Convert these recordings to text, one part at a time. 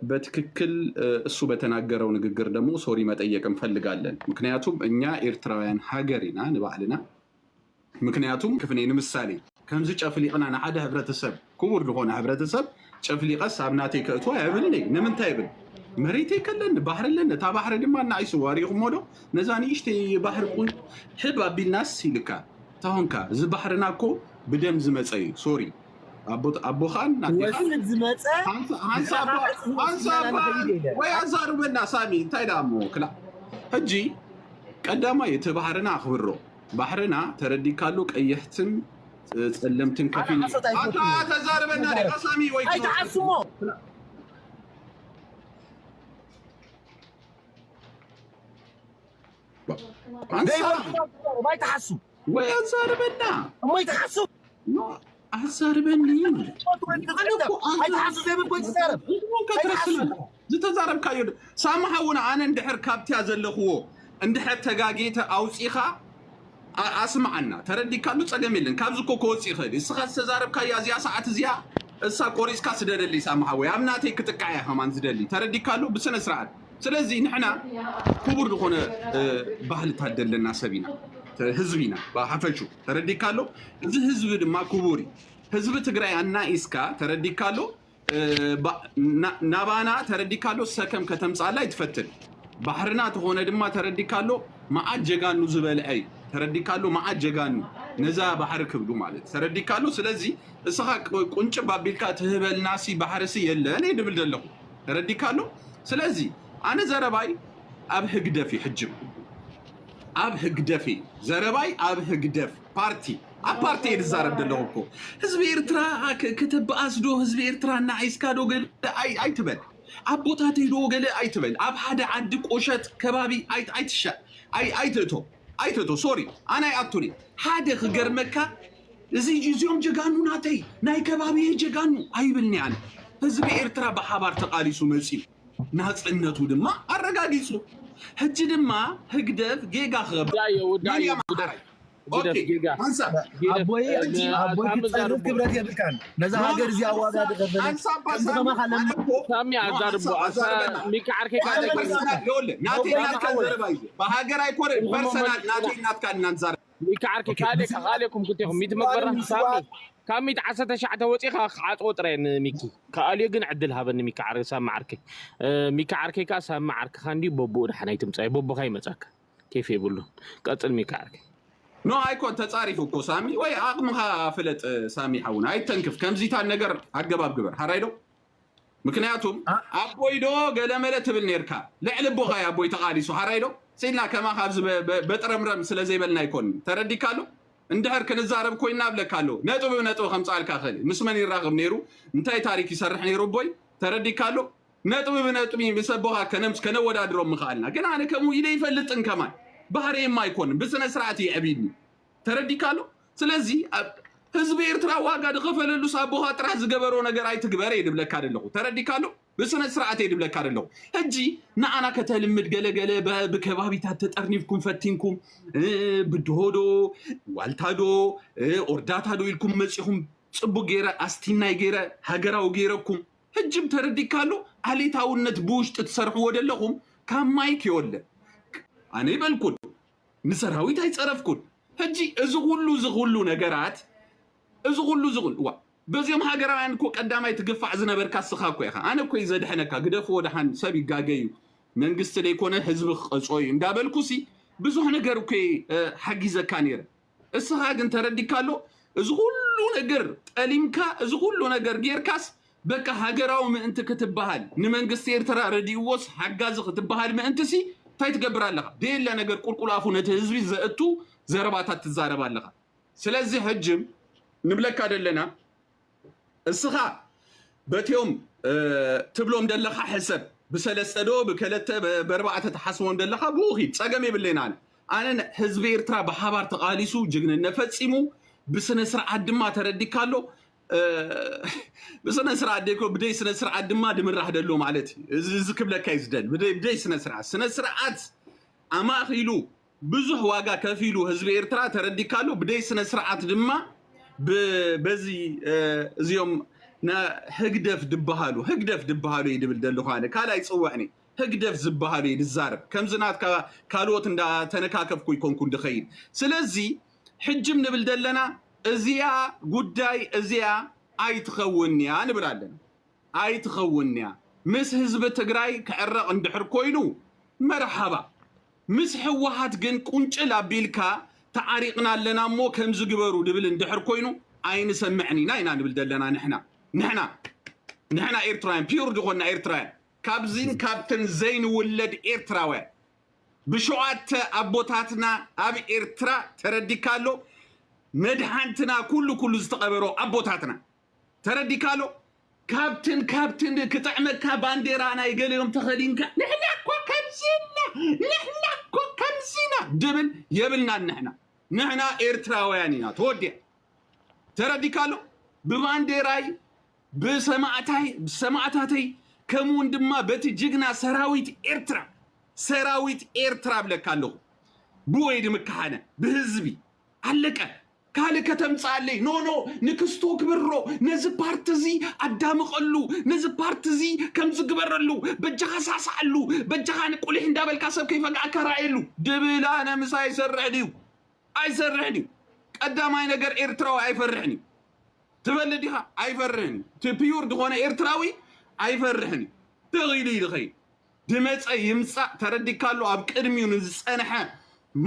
በትክክል እሱ በተናገረው ንግግር ደግሞ ሶሪ መጠየቅ እንፈልጋለን። ምክንያቱም እኛ ኤርትራውያን ሀገር ኢና ንባዕልና። ምክንያቱም ክፍኔ ንምሳሌ ከምዚ ጨፍሊቕና ንሓደ ህብረተሰብ፣ ክቡር ዝኾነ ህብረተሰብ ጨፍሊቐስ ኣብ ናተይ ከእትዎ ኣይብል። ንምንታይ ይብል? መሬት ይከለን፣ ባህር ለን፣ እታ ባህር ድማ እናዒሱ ዋሪኹም ዶ ነዛ ንእሽተይ ባህር ቁን ሕብ ኣቢልናስ ኢልካ ታሆንካ። እዚ ባህርና እኮ ብደም ዝመፀ እዩ። ሶሪ ኣቦኻን ናቴኻን ዝመፀ ወይ ኣዛርበና ሳሚ። እንታይ ዳ እሞ ክላ ሕጂ ቀዳማይ እቲ ባህርና ኣኽብሮ። ባህርና ተረዲካሉ ቀይሕትን ፀለምትን ከፊል። ኣታ ተዛርበና ዲኻ ሳሚ ወይ ኣይትሓስሞ። ኣይትሓሱ ወይ ኣዛርበና። እሞ ኣይትሓሱ። ኣዛርበኒ። ኣይትሓሱ። ዘይብል እኮ ኣይትዛረብ። ዝተዛረብካዮ ሳሚ ሓውና፣ ኣነ እንድሕር ካብቲያ ዘለኽዎ እንድሕር ተጋጌተ ኣውፂኻ ኣስምዓና። ተረዲካሉ? ፀገም የለን። ካብዚ እኮ ክወፅእ ይኽእል። እስኻ ዝተዛረብካያ እዚኣ ሰዓት እዚኣ እሳ ቆሪፅካ ስደደለይ ሳሚ ሓወይ። ኣብ ናተይ ክጥቃዕ እያ ከማን ዝደሊ። ተረዲካሉ? ብስነ ስርዓት። ስለዚ ንሕና ክቡር ዝኾነ ባህልታት ዘለና ሰብ ኢና፣ ህዝቢ ኢና ብሓፈሹ። ተረዲካሉ? እዚ ህዝቢ ድማ ክቡር እዩ። ህዝቢ ትግራይ ኣናኢስካ፣ ተረዲካሉ? ናባና፣ ተረዲካሉ? ሰከም ከተምፃላ ይትፈትን። ባሕርና ተኾነ ድማ፣ ተረዲካሉ? መዓት ጀጋኑ ዝበልዐ እዩ። ተረዲካሉ? መዓት ጀጋኑ ነዛ ባሕሪ ክብሉ ማለት፣ ተረዲካሉ? ስለዚ እስኻ ቁንጭብ ኣቢልካ ትህበልናሲ ባሕርሲ የለን እየ ድብል ዘለኹ። ተረዲካሉ? ስለዚ ኣነ ዘረባይ ኣብ ህግደፍ እዩ ሕጅም። ኣብ ህግደፍ እዩ ዘረባይ፣ ኣብ ህግደፍ ፓርቲ፣ ኣብ ፓርቲ እየ ዝዛረብ ዘለኹ እኮ። ህዝቢ ኤርትራ ከተበኣስ ዶ፣ ህዝቢ ኤርትራ እናዒስካ ዶ ገለ ኣይትበል። ኣቦታተይ ዶ ገለ ኣይትበል። ኣብ ሓደ ዓዲ ቆሸት ከባቢ ኣይትሻ ኣይትእቶ ኣይትእቶ። ሶሪ ኣነ ኣይኣቱን። ሓደ ክገርመካ፣ እዚ እዚኦም ጀጋኑ ናተይ ናይ ከባቢ ጀጋኑ ኣይብልኒ ኣነ። ህዝቢ ኤርትራ ብሓባር ተቃሊሱ መፅዩ ናፅነቱ ድማ ኣረጋጊፁ። ሕጂ ድማ ህግደፍ ጌጋ ክገብር ኣቦይ ክፀርፍ ክብረት የብልካን። ነዛ ሃገር እዚኣ ዋጋ ዝኸፈለ ሳሚ ኣዛርቦ። ሚካ ዓርከይ ናተይ ናትካ ዘረባ እዩ። ብሃገር ኣይኮነን ፐርሰናል ናተይ ናትካ እናንዛረብ ሚካ ዓርከይ ካልእ ካልእኩም ክልቴኹም ሚት መግበራ ሳሚ ካብ ሚት ዓሰርተ ትሽዓተ ወፂኻ ክዓፅዎ ጥራይ ንሚኪ። ከኣልዮ ግን ዕድል ሃበኒ ሚካ ዓርከይ ሳሚ ዓርከይ። ሚካ ዓርከይ ከዓ ሳሚ ዓርክኻ እንዲ በብኡ ደሓን ኣይትምፃዮ። በቦኻ ይመፃካ። ኬፍ የብሉን። ቀፅል ሚካ ዓርከይ። ኖ ኣይኮን ተፃሪፉ እኮ ሳሚ ወይ ኣቕምኻ ፍለጥ ሳሚ ሓውና ኣይተንክፍ። ከምዚታት ነገር ኣገባብ ግበር። ሃራይዶ ምክንያቱም ኣቦይ ዶ ገለመለ ትብል ነርካ። ልዕሊ ኣቦኻ ኣቦይ ተቃሊሱ ሓራይ ዶ ስኢልና ከማ ካብዚ በጥረምረም ስለ ዘይበልና ኣይኮን። ተረዲካ ኣሎ። እንድሕር ክንዛረብ ኮይና ብለካ ኣሎ። ነጥቢ ብነጥቢ ከምፃልካ ክእል ምስ መን ይራኸብ ነይሩ እንታይ ታሪክ ይሰርሕ ነይሩ ኣቦይ ተረዲካ ኣሎ። ነጥቢ ብነጥቢ ምስ ኣቦኻ ከነወዳድሮም ምኽኣልና ግን ኣነ ከምኡ ኢለ ይፈልጥን ከማን ባህረየማ ኣይኮንን ብስነ ስርዓት ይዕብይኒ። ተረዲካ ኣሎ። ስለዚ ህዝቢ ኤርትራ ዋጋ ዝኸፈለሉስ ኣቦኻ ጥራሕ ዝገበሮ ነገር ኣይትግበር እየ ዝብለካ ዘለኹ። ተረዲካ ኣሎ። ብስነ ስርዓት እየ ዝብለካ ዘለኹ። ሕጂ ንዓና ከተልምድ ገለገለ ብከባቢታት ተጠርኒፍኩም ፈቲንኩም ብድሆዶ ዋልታዶ ኦርዳታዶ ኢልኩም መፂኹም ፅቡቅ ገይረ ኣስቲናይ ገይረ ሃገራዊ ገይረኩም ሕጅም ተረዲካ ኣሎ። ዓሌታውነት ብውሽጢ ትሰርሕዎ ዘለኹም ካብ ማይክ ይወለ ኣነ ይበልኩን ንሰራዊት ኣይፀረፍኩን። ሕጂ እዚ ኩሉ እዚ ኩሉ ነገራት እዚ ኩሉ እዚ ኩሉ ዋ በዚኦም ሃገራውያን እኮ ቀዳማይ ትግፋዕ ዝነበርካ ስኻ እኮ ኢኻ። ኣነ እኮ ዘድሐነካ ግደፍዎ ደሓን ሰብ ይጋገ እዩ መንግስቲ ዘይኮነ ህዝቢ ክቀፅኦ እዩ እንዳበልኩ ሲ ብዙሕ ነገር እኮ ሓጊዘካ ነይረ። እስኻ ግን ተረዲካ ኣሎ እዚ ኩሉ ነገር ጠሊምካ እዚ ኩሉ ነገር ጌርካስ በቃ ሃገራዊ ምእንቲ ክትበሃል ንመንግስቲ ኤርትራ ረዲእዎስ ሓጋዚ ክትበሃል ምእንቲ ሲ እንታይ ትገብር ኣለኻ? ደየለ ነገር ቁልቁል ኣፉ ነቲ ህዝቢ ዘእቱ ዘረባታት ትዛረብ ኣለኻ። ስለዚ ሕጅም ንብለካ ደለና እስኻ በቲኦም ትብሎም ደለኻ ሕሰብ ብሰለስተ ዶ ብከለተ በርባዕተ ተሓስቦም ደለኻ ብኡ ኺድ ጸገም የብለይን ኣነ ኣነ ህዝቢ ኤርትራ ብሓባር ተቓሊሱ ጅግንነት ፈጺሙ ብስነ ስርዓት ድማ ተረዲካ ኣሎ ብስነ ስርዓት ደይኮ ብደይ ስነ ስርዓት ድማ ድምራሕ ደሎ ማለት እዩ እዚ ክብለካ እዩ ዝደል ብደይ ስነ ስርዓት ስነ ስርዓት ኣማእኺሉ ብዙሕ ዋጋ ከፊሉ ህዝቢ ኤርትራ ተረዲካ ኣሎ ብደይ ስነ ስርዓት ድማ በዚ እዚኦም ህግደፍ ድበሃሉ ህግደፍ ድበሃሉ እየ ድብል ደለኹ። ኣነ ካልኣይ ፅውዕኒ ህግደፍ ዝበሃሉ እየ ድዛረብ። ከምዚ ናትካ ካልኦት እንዳተነካከፍኩ ይኮንኩ ድኸይድ። ስለዚ ሕጅም ንብል ደለና እዚኣ ጉዳይ እዚኣ ኣይትኸውን እያ ንብል ኣለና። ኣይትኸውን እያ። ምስ ህዝቢ ትግራይ ክዕረቕ እንድሕር ኮይኑ መርሓባ። ምስ ህወሓት ግን ቁንጭል ኣቢልካ ተዓሪቕና ኣለና እሞ ከምዚ ግበሩ ድብል እንድሕር ኮይኑ ኣይንሰምዕን ኢና ኢና ንብል ዘለና ንሕና ንሕና ንሕና ኤርትራውያን ፒውር ዝኾንና ኤርትራውያን ካብዚን ካብትን ዘይንውለድ ኤርትራውያን ብሸዋተ ኣቦታትና ኣብ ኤርትራ ተረዲካ ኣሎ መድሓንትና ኩሉ ኩሉ ዝተቐበሮ ኣቦታትና ተረዲካ ኣሎ ካብትን ካብትን ክጥዕመካ ባንዴራ ናይ ገሊኦም ተኸዲንካ ንሕና እኮ ከምዚና ንሕና እኮ ከምዚና ድብል የብልናን ንሕና ንሕና ኤርትራውያን ኢና ተወዲያ ተረዲካ ኣሎ ብባንዴራይ ብሰማእታይ ብሰማእታተይ ከምኡውን ድማ በቲ ጅግና ሰራዊት ኤርትራ ሰራዊት ኤርትራ ብለካ ኣለኹ ብወይ ድምካሓነ ብህዝቢ ኣለቀ ካልእ ከተምፅኣለይ ኖ ኖ ንክስቶ ክብሮ ነዚ ፓርቲ እዚ ኣዳምቐሉ ነዚ ፓርቲ እዚ ከምዚ ግበረሉ በጃኻ ሳስዓሉ በጃኻ ንቁሊሕ እንዳበልካ ሰብ ከይፈግኣካ ራእየሉ ድብል ኣነ ምሳይ ይሰርሕ ድዩ ኣይሰርሕን እዩ ቀዳማይ ነገር ኤርትራዊ ኣይፈርሕን እዩ ትፈልጥ ዲኻ ኣይፈርሕን እዩ ትፒዩር ዝኾነ ኤርትራዊ ኣይፈርሕን እዩ ተኺሉ እዩ ዝኸይድ ድመፀ ይምፃእ ተረዲካሉ ኣብ ቅድሚኡ ንዝፀንሐ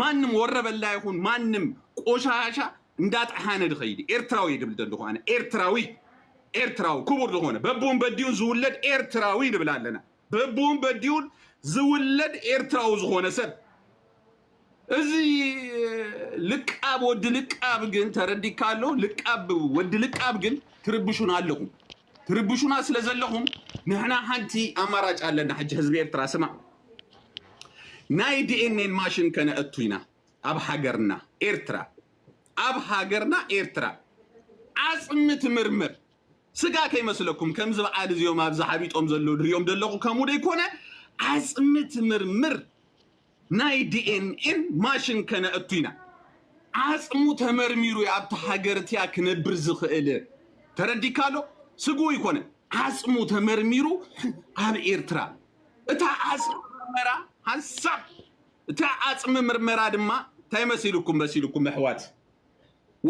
ማንም ወረበላ ይኹን ማንም ቆሻሻ እንዳጥሓነ ዝኸይድ ኤርትራዊ ድብል ደለኹ ኣነ ኤርትራዊ ኤርትራዊ ክቡር ዝኾነ በብውን በዲውን ዝውለድ ኤርትራዊ ንብል ኣለና በብውን በዲውን ዝውለድ ኤርትራዊ ዝኾነ ሰብ እዚ ልቃብ ወዲ ልቃብ ግን ተረዲካ ኣሎ ልቃብ ወዲ ልቃብ ግን ትርብሹና ኣለኹም ትርብሹና ስለ ዘለኹም ንሕና ሓንቲ ኣማራጭ ኣለና ሕጂ ህዝቢ ኤርትራ ስማ ናይ ዲኤንኤን ማሽን ከነእቱ ኢና ኣብ ሃገርና ኤርትራ ኣብ ሃገርና ኤርትራ ዓፅሚ ትምርምር ስጋ ከይመስለኩም ከምዚ በዓል እዚኦም ኣብዚ ሓቢጦም ዘለዉ ድሪኦም ዘለኹ ከምኡ ደይኮነ ዓፅሚ ትምርምር ናይ ዲኤንኤን ማሽን ከነእቱ ኢና ዓፅሙ ተመርሚሩ ኣብቲ ሃገር እቲያ ክነብር ዝኽእል ተረዲካ ኣሎ ስግኡ ይኮነ ዓፅሙ ተመርሚሩ ኣብ ኤርትራ እታ ዓፅሚ ምርመራ ሓንሳብ እታ ዓፅሚ ምርመራ ድማ እንታይ መሲልኩም መሲልኩም ኣሕዋት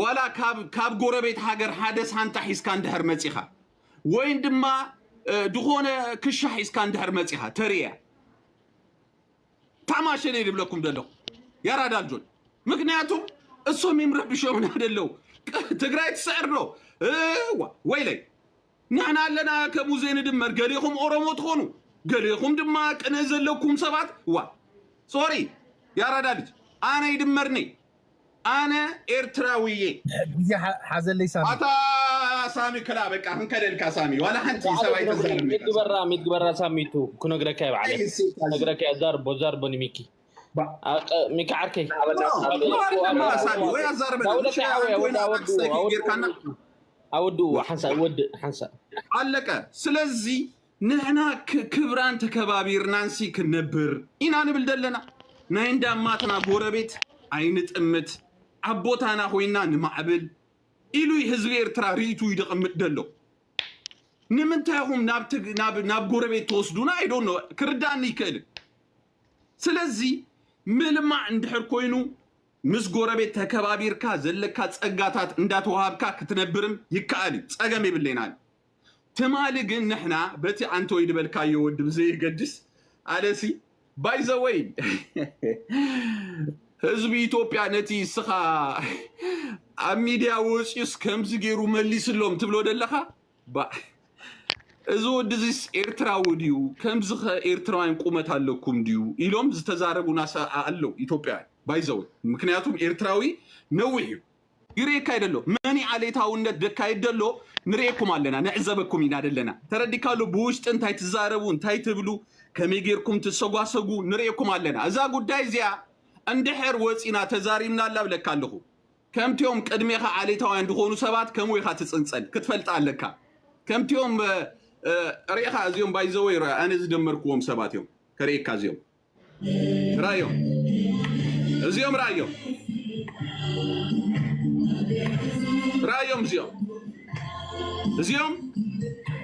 ዋላ ካብ ካብ ጎረቤት ሃገር ሓደ ሳንጣ ሒዝካ እንድሕር መፂኻ ወይን ድማ ዝኾነ ክሻ ሒዝካ እንድሕር መፂኻ ተርእያ ታማሸነ ድብለኩም ዘለኹ ያራዳ ልጆች ምክንያቱም እሶም ይምረብሾምና ደለው ትግራይ ትስዕር ዶ ወይለይ ንሕና ኣለና ከምኡ ዘይንድመር ገሌኹም ኦሮሞ ትኾኑ ገሌኹም ድማ ቅነ ዘለኩም ሰባት ዋ ሶሪ ያራዳ ልጅ ኣነ ይድመርኒ ኣነ ኤርትራዊዬ ግዜ ሓዘለይ ሳሚ ኣታ ሳሚ ክላ በቃ ክንከደልካ ሳሚ ዋላ ሓንቲ ሰብኣይ ተዛርብ ግበራ ሚት ግበራ ሳሚቱ ክነግረካ ይበዓለ ነግረካ ዛርቦ ዛርቦ ንሚኪ ሚኪ ዓርከይ ኣወድኡ ሓንሳ ወድእ ሓንሳ ኣለቀ ስለዚ ንሕና ክብራን ተከባቢርናንሲ ክንነብር ኢና ንብል ዘለና ናይ እንዳማትና ጎረቤት ኣይንጥምት ኣቦታና ኮይና ንማዕብል ኢሉ ህዝቢ ኤርትራ ርእይቱ ይደቕምጥ ደሎ ንምንታይ ኹም ናብ ጎረቤት ተወስዱና ኣይዶ ክርዳኒ ይክእል ስለዚ ምልማዕ እንድሕር ኮይኑ ምስ ጎረቤት ተከባቢርካ ዘለካ ጸጋታት እንዳተዋሃብካ ክትነብርም ይከኣል እዩ ጸገም የብለይና ትማሊ ግን ንሕና በቲ ኣንተ ወይ ድበልካዮ ወዲ ብዘየገድስ ኣለሲ ባይዘወይ ህዝቢ ኢትዮጵያ ነቲ እስኻ ኣብ ሚድያ ወፂኡስ ከምዚ ገይሩ መሊስሎም ትብሎ ደለኻ እዚ ወዲ እዚስ ኤርትራዊ ድዩ ከምዚ ከ ኤርትራውያን ቁመት ኣለኩም ድዩ ኢሎም ዝተዛረቡና ኣለዉ ኢትዮጵያውያን ባይዘወይ ምክንያቱም ኤርትራዊ ነዊሕ እዩ ይርእየካ ይደሎ መኒ ዓሌታውነት ደካይድ ደሎ ንርእየኩም ኣለና ንዕዘበኩም ኢና ደለና ተረዲካሉ ብውሽጢ እንታይ ትዛረቡ እንታይ ትብሉ ከመይ ጌርኩም ትሰጓሰጉ ንርእየኩም ኣለና እዛ ጉዳይ እዚኣ እንድሕር ወፂና ተዛሪብና ኣላ ብለካ ኣለኹ ከምቲኦም ቅድሜኻ ዓሌታውያን ዝኾኑ ሰባት ከምኡ ኢኻ ትፅንፀል ክትፈልጣ ኣለካ ከምቲኦም ርኢኻ እዚኦም ባይዘወይ ኣነ ዝደመርክዎም ሰባት እዮም ከርእየካ እዚኦም ራዮም እዚኦም ራዮም ራዮም እዚኦም እዚኦም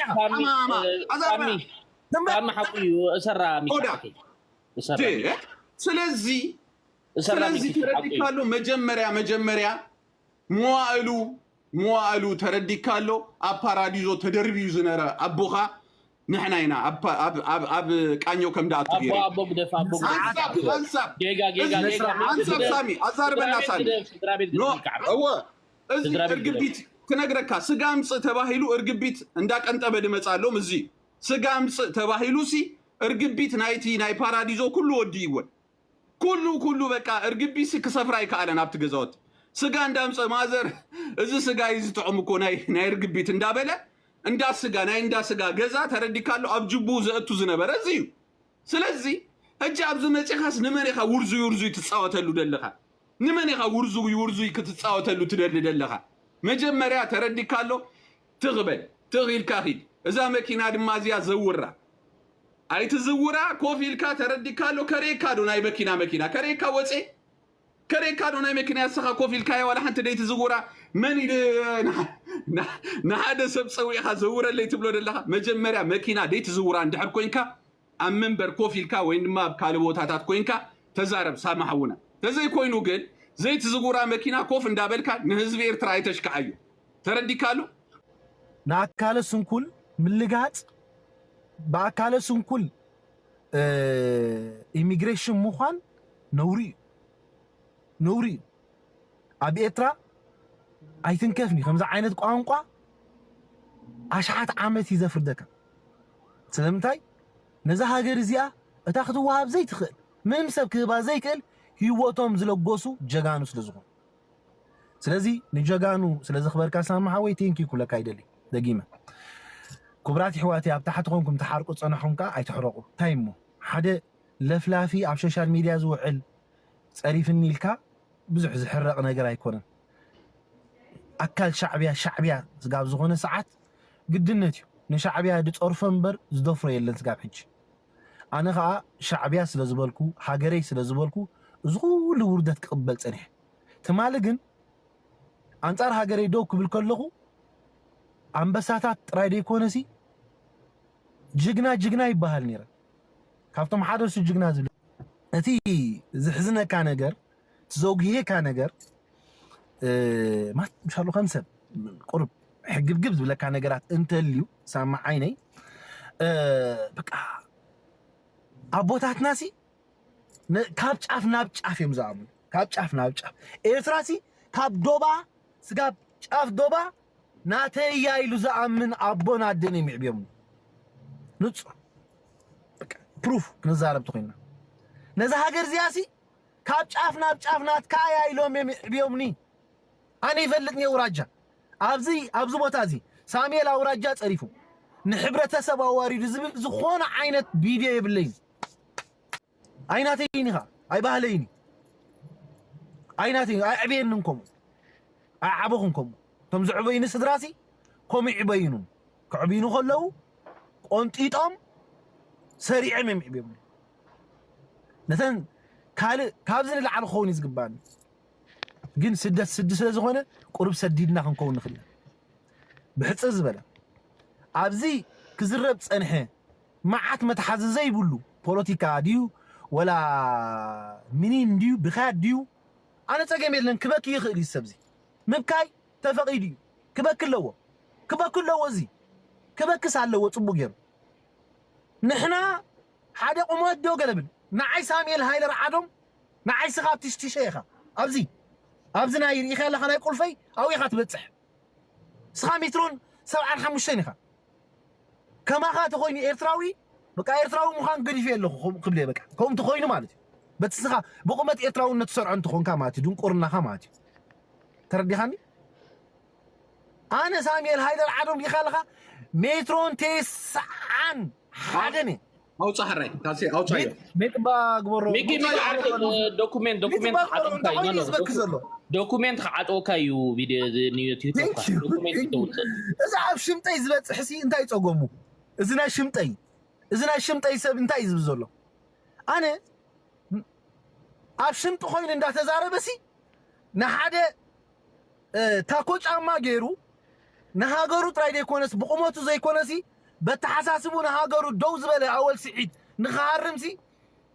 ሳሚ፣ ኣማ ኣማ ኣዛርባ ሳሚ፣ ሳሚ ሓቁ እዩ። እሰራ ሚኪ ኦዳ። ሓቂ። እሰራ ድ- ሚኪ። ስለዚ እሰራ ስለዚህ ሚኪ ሓቁ እዩ። ተረዲካሉ መጀመሪያ መጀመሪያ መዋእሉ መዋእሉ ተረዲካሎ ኣብ ፓራዲዞ ተደርብዩ ዝነበረ ኣቦኻ ንሕና ኢና ኣብ ፓ- ኣብ- ኣብ- ኣብ ቃኘው ከም ደኣቱ ኣቦ ገይሩ ኣቦ ግደፍ ኣቦ ግደፍ። ሓንሳብ ሓንሳብ ጌጋ ጌጋ ጌጋ። ሓንሳብ ሳሚ ኣዛርበና ሳሚ ስድራ ቤት ኖ ግደፍ፣ ስድራ ቤት እወ ግደፍ። እዚ ስድራ ቤት እርግቢት ክነግረካ ስጋ ምጽእ ተባሂሉ እርግቢት እንዳቀንጠበ ድመጻሎም እዚ ስጋ ምጽእ ተባሂሉ ሲ እርግቢት ናይቲ ናይ ፓራዲዞ ኩሉ ወዲ ይወል ኩሉ ኩሉ በቃ እርግቢት ሲ ክሰፍራ ይከኣለን ኣብቲ ገዛወት ስጋ እንዳምጸ ማዘር እዚ ስጋ እዩ ዝጥዕም እኮ ናይ ናይ እርግቢት እንዳበለ እንዳ ስጋ ናይ እንዳ ስጋ ገዛ ተረዲካሉ ኣብ ጅቡ ዘእቱ ዝነበረ እዚ እዩ። ስለዚ ሕጂ ኣብዚ መጺኻስ ንመን ኢኻ ውርዙይ ውርዙይ ትጻወተሉ ደለኻ? ንመን ኢኻ ውርዙይ ውርዙይ ክትጻወተሉ ትደሊ ደለኻ? መጀመርያ ተረዲካ ኣሎ ትኽበል ትኽኢልካ ኺድ እዛ መኪና ድማ እዚያ ዘውራ ኣይትዝውራ ኮፍ ኢልካ ተረዲካ ኣሎ ከሬካ ዶ ናይ መኪና መኪና ከሬካ ወጼ ከሬካ ዶ ናይ መኪና ያሰኻ ኮፍ ኢልካ ዋላ ሓንቲ ደይ ትዝውራ መን ኢሉ ንሓደ ሰብ ጸዊዕኻ ዘውረለይ ትብሎ ደለኻ መጀመርያ መኪና ደይ ትዝውራ እንድሕር ኮንካ ኣብ መንበር ኮፍ ኢልካ ወይ ድማ ኣብ ካልእ ቦታታት ኮይንካ ተዛረብ ሳሚ ሓውና። ተዘይኮይኑ ግን ዘይትዝውራ መኪና ኮፍ እንዳበልካ ንህዝቢ ኤርትራ ኣይተሽክዓዮ። ተረዲካሉ? ንኣካለ ስንኩል ምልጋጽ ብኣካለ ስንኩል ኢሚግሬሽን ምዃን ነውሪ እዩ። ነውሪ እዩ። ኣብ ኤርትራ ኣይትንከፍኒ ከምዚ ዓይነት ቋንቋ ኣሽሓት ዓመት እዩ ዘፍርደካ። ስለምንታይ ነዛ ሃገር እዚኣ እታ ክትወሃብ ዘይትኽእል ምንም ሰብ ክህባ ዘይክእል ህይወቶም ዝለገሱ ጀጋኑ ስለ ዝኾኑ ስለዚ ንጀጋኑ ስለ ዘኽበርካ ሳሚ ሓወይ ቴንኪ ክብለካ ይደሊ። ደጊመ ክቡራት ይሕዋትይ ኣብ ታሕቲ ኮንኩም ትሓርቁ ዝጸናሕኩም ከኣ ኣይትሕረቁ። እንታይ እሞ ሓደ ለፍላፊ ኣብ ሶሻል ሚድያ ዝውዕል ጸሪፍኒ ኢልካ ብዙሕ ዝሕረቕ ነገር ኣይኮነን። ኣካል ሻዕብያ ሻዕብያ ስጋብ ዝኾነ ሰዓት ግድነት እዩ። ንሻዕብያ ዝጸርፎ እምበር ዝደፍሮ የለን ስጋብ ሕጂ። ኣነ ኸኣ ሻዕብያ ስለ ዝበልኩ፣ ሃገረይ ስለ ዝበልኩ፣ እዚ ኩሉ ውርደት ክቕበል ጸኒሐ። ትማሊ ግን ኣንጻር ሃገረይ ደው ክብል ከለኹ ኣንበሳታት ጥራይ ደይኮነሲ ጅግና ጅግና ይበሃል ነይረ። ካብቶም ሓደ እሱ ጅግና ዝብል እቲ ዝሕዝነካ ነገር እቲ ዘጉህየካ ነገር ማለት ምሻሉ ከም ሰብ ቁርብ ሕግብግብ ዝብለካ ነገራት እንተልዩ ሳማ ዓይነይ በቃ ኣቦታትና ሲ ካብ ጫፍ ናብ ጫፍ እዮም ዝኣምኑ። ካብ ጫፍ ናብ ጫፍ ኤርትራ ሲ ካብ ዶባ ስጋብ ጫፍ ዶባ ናተይ እያ ኢሉ ዝኣምን ኣቦን ኣደን እዮም ይዕብዮም። ንጹር ፕሩፍ ክንዛረብ ተኮይና ነዛ ሃገር እዚኣ ሲ ካብ ጫፍ ናብ ጫፍ ናትካ እያ ኢሎም እዮም ይዕብዮምኒ። ኣነ ይፈልጥ እየ ኣውራጃ ኣብዚ ኣብዚ ቦታ እዚ ሳሙኤል ኣውራጃ ጸሪፉ ንሕብረተሰብ ኣዋሪዱ ዝብል ዝኾነ ዓይነት ቪድዮ የብለይን። ኣይናተይን ኢኻ ኣይባህለይን እዩ ኣይናተይ ኣይዕበየንን ከምኡ ኣይዓበኹን ከምኡ እቶም ዝዕበዩኒ ስድራሲ ከምኡ ይዕበዩኑ ክዕብዩኑ ከለዉ ቆንጢጦም ሰሪዖም እዮም ይዕብዮም ነተን ካልእ ካብዚ ንላዕሊ ክኸውን እዩ ዝግባኒ ግን ስደት ስዲ ስለ ዝኾነ ቁሩብ ሰዲድና ክንከውን ንኽእል ብሕፅር ዝበለ ኣብዚ ክዝረብ ፀንሐ መዓት መትሓዚ ዘይብሉ ፖለቲካ ድዩ ወላ ሚኒን ድዩ ብኽያት ድዩ ኣነ ፀገም የለን ክበኪ ይኽእል እዩ ሰብዚ ምብካይ ተፈቒዱ እዩ ክበኪ ኣለዎ ክበኪ ኣለዎ እዚ ክበክስ ኣለዎ ፅቡቅ ገይሩ ንሕና ሓደ ቁመት ዶ ገለብል ንዓይ ሳሙኤል ሃይለ ረዓዶም ንዓይ ስኻ ትሽትሸ ኢኻ ኣብዚ ኣብዚ ናይ ርኢኻ ኣለኻ ናይ ቁልፈይ ኣብኡ ኢኻ ትበፅሕ ስኻ ሜትሮን ሰብዓን ሓሙሽተን ኢኻ ከማኻ ተኾይኑ ኤርትራዊ በቃ ኤርትራዊ ምዃን ገዲፈ ኣለኹ ክብለ በቃ ከምኡ ተኾይኑ ማለት እዩ በቲ ስኻ ብቁመት ኤርትራውነት ትሰርዖ እንትኾንካ ማለት እዩ ድንቁርናኻ ማለት እዩ ተረዲኻኒ ኣነ ሳሙኤል ሃይደር ዓዶም ዲኻ ኣለኻ ሜትሮን ቴስዓን ሓደን እየ ኣውፃ ሕራይ ታሲ ኣውፃ እዩ ሜጥባ ግበሮ ሚኪ ሚኪ ዓርኪ ዶኩሜንት ዶኩሜንት ክዓጥወካ እዩ ኖ፣ ኖ፣ ዝበክ ዘሎ ዶኩሜንት ክዓጥወካ እዩ ቪድዮ እዚ ንዩቲዩብ Thank you, ዶኩሜንት thank you. ተውፅእ እዚ ኣብ ሽምጠይ ዝበፅሕ ሲ እንታይ ፀገሙ እዚ ናይ ሽምጠይ እዚ ናይ ሽምጠይ ሰብ እንታይ እዩ ዝብል ዘሎ ኣነ ኣብ ሽምጢ ኮይኑ እንዳተዛረበ ሲ ንሓደ እ፣ ታኮ ጫማ ገይሩ ንሃገሩ ጥራይ ዘይኮነስ ብቁመቱ ዘይኮነሲ በተሓሳስቡ ንሃገሩ ደው ዝበለ ኣወል ስዒድ ንክሃርምሲ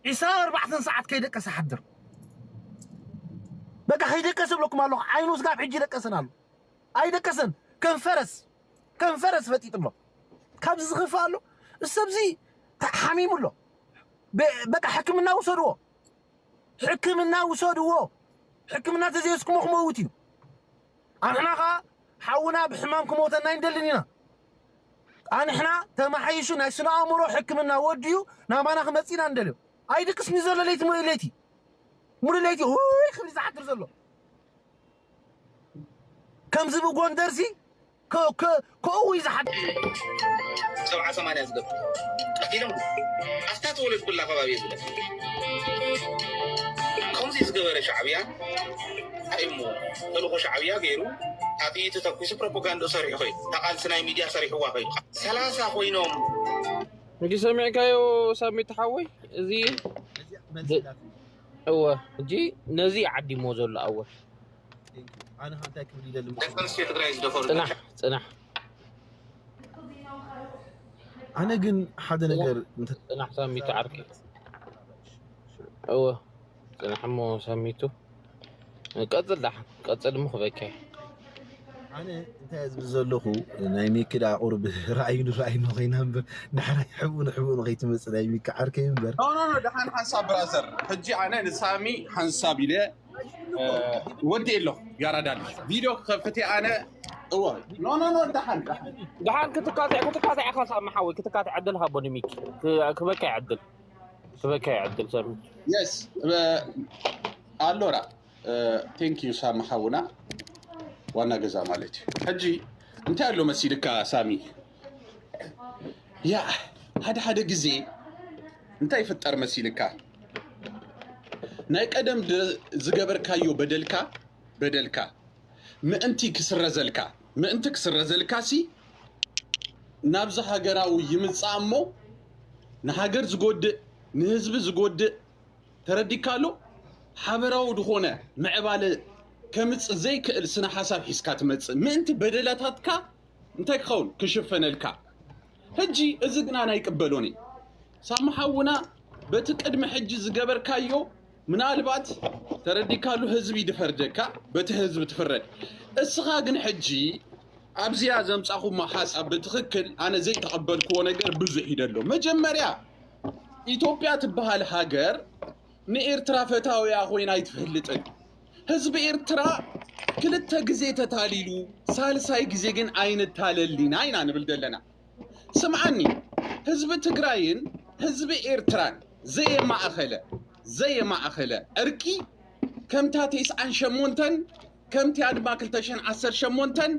ዒስራን ኣርባዕተን ሰዓት ከይደቀሰ ሓድር በቃ ከይደቀሰ ብለኩም ኣለኹ ዓይኑ ስጋብ ሕጂ ይደቀሰን ኣሎ ኣይደቀሰን ከም ፈረስ ከም ፈረስ ፈጢጡ ኣሎ ካብዚ ዝኽፍእ ኣሎ እሰብዚ ሓሚሙ ኣሎ በ- በቃ ሕክምና ውሰድዎ ሕክምና ውሰድዎ ሕክምና ተዘይወስክሞ ክመውት እዩ ኣንሕና ኸዓ ሓውና ብሕማም ክሞተና ኣይንደልን ኢና ኣንሕና ተማሓይሹ ናይ ስነ ኣእምሮ ሕክምና ወድዩ ናባና ክመፅእ ኢና ንደልዮ ኣይድቅስኒ ዘሎ ለይቲ ሙሉእ ለይቲ ሙሉእ ለይቲ ውይ ክብል ዝሓድር ዘሎ ከምዚ ብጎንደርሲ ከእዊ ዝሓድ ሰብዓ ሰማንያ ዝገብር ቀቲሎም ኣብታ ተወለድኩላ ከባቢ ዝለ ከምዚ ዝገበረ ሻዕብያ እሞ ተልኮ ሻዕብያ ገይሩ ኣጥይቱ ተኩሱ ፕሮፓጋንዳ ሰሪሑ ኮይኑ ተቃልሲ ናይ ሚድያ ሰሪሕዋ ኮይኑ ሰላሳ ኮይኖም እንጂ ሰሚዕካዮ ሳሚ ተሓወይ እዚ እወ እንጂ ነዚ ዓዲሞ ዘሎ ኣወል ኣነ እንታይ ክብል ይደሊ ደቂ ኣንስትዮ ትግራይ ዝደፈሩ ፅናሕ ፅናሕ ኣነ ግን ሓደ ነገር ፅናሕ ሳሚቱ ዓርኪ እወ ፅናሕ እሞ ሳሚቱ ቀፅል ዳሓን ቀፅል እሞ ክበካየ ኣነ እንታይ ዝብል ዘለኹ ናይ ሚኪ ዳ ቁርብ ራእዩ ንራእዩ ንኸይና እምበር ዳሕራይ ሕብኡ ንሕብኡ ንኸይትመፅእ ናይ ሚኪ ዓርከይ እምበር ኖ ኖ ኖ ደሓን ሓንሳብ ብራዘር ሕጂ ኣነ ንሳሚ ሓንሳብ ኢለ ወዲ ኣለኹ ያራዳል ቪድዮ ክኸፍት ኣነ እወ ኖ ኖ ኖ ደሓን ደሓን ደሓን ክትካትዕ ክትካትዕ ኢኻ ሳሚ ሓወይ ክትካትዕ ዕድል ሃቦ ንሚኪ ክበካ ይዕድል ክበካ ይዕድል ሰሚ የስ ኣሎራ ቴንክ ዩ ሳሚ ሓውና ዋና ገዛ ማለት እዩ ሕጂ እንታይ ኣሎ መሲልካ ሳሚ ያ ሓደ ሓደ ግዜ እንታይ ይፍጠር መሲልካ ናይ ቀደም ዝገበርካዮ በደልካ በደልካ ምእንቲ ክስረዘልካ ምእንቲ ክስረዘልካ ሲ ናብዚ ሃገራዊ ይምጻእ እሞ ንሃገር ዝጎድእ ንህዝቢ ዝጎድእ ተረዲካ ኣሎ። ሓበራዊ ዝኾነ ምዕባለ ከምጽእ ዘይክእል ስነ ሓሳብ ሒዝካ ትመጽእ ምእንቲ በደላታትካ እንታይ ክኸውን ክሽፈነልካ። ሕጂ እዚ ግና ናይ ቅበሎኒ ሳሚ ሓውና በቲ ቅድሚ ሕጂ ዝገበርካዮ ምናልባት ተረዲካሉ ህዝቢ ድፈርደካ በቲ ህዝቢ ትፍረድ። እስኻ ግን ሕጂ ኣብዚኣ ዘምጻኹማ ሓሳብ ብትኽክል ኣነ ዘይተቐበልክዎ ነገር ብዙሕ እዩ ደሎ። መጀመርያ ኢትዮጵያ ትበሃል ሃገር ንኤርትራ ፈታውያ ኮይና ኣይትፈልጥን። ህዝቢ ኤርትራ ክልተ ግዜ ተታሊሉ ሳልሳይ ግዜ ግን ኣይንታለል ኢና ኢና ንብል ዘለና። ስምዓኒ፣ ህዝቢ ትግራይን ህዝቢ ኤርትራን ዘየማእኸለ ዘየማእኸለ ዕርቂ ከምታ ተስዓን ሸሞንተን ከምቲኣ ድማ ክልተ ሽሕን ዓሰርተ ሸሞንተን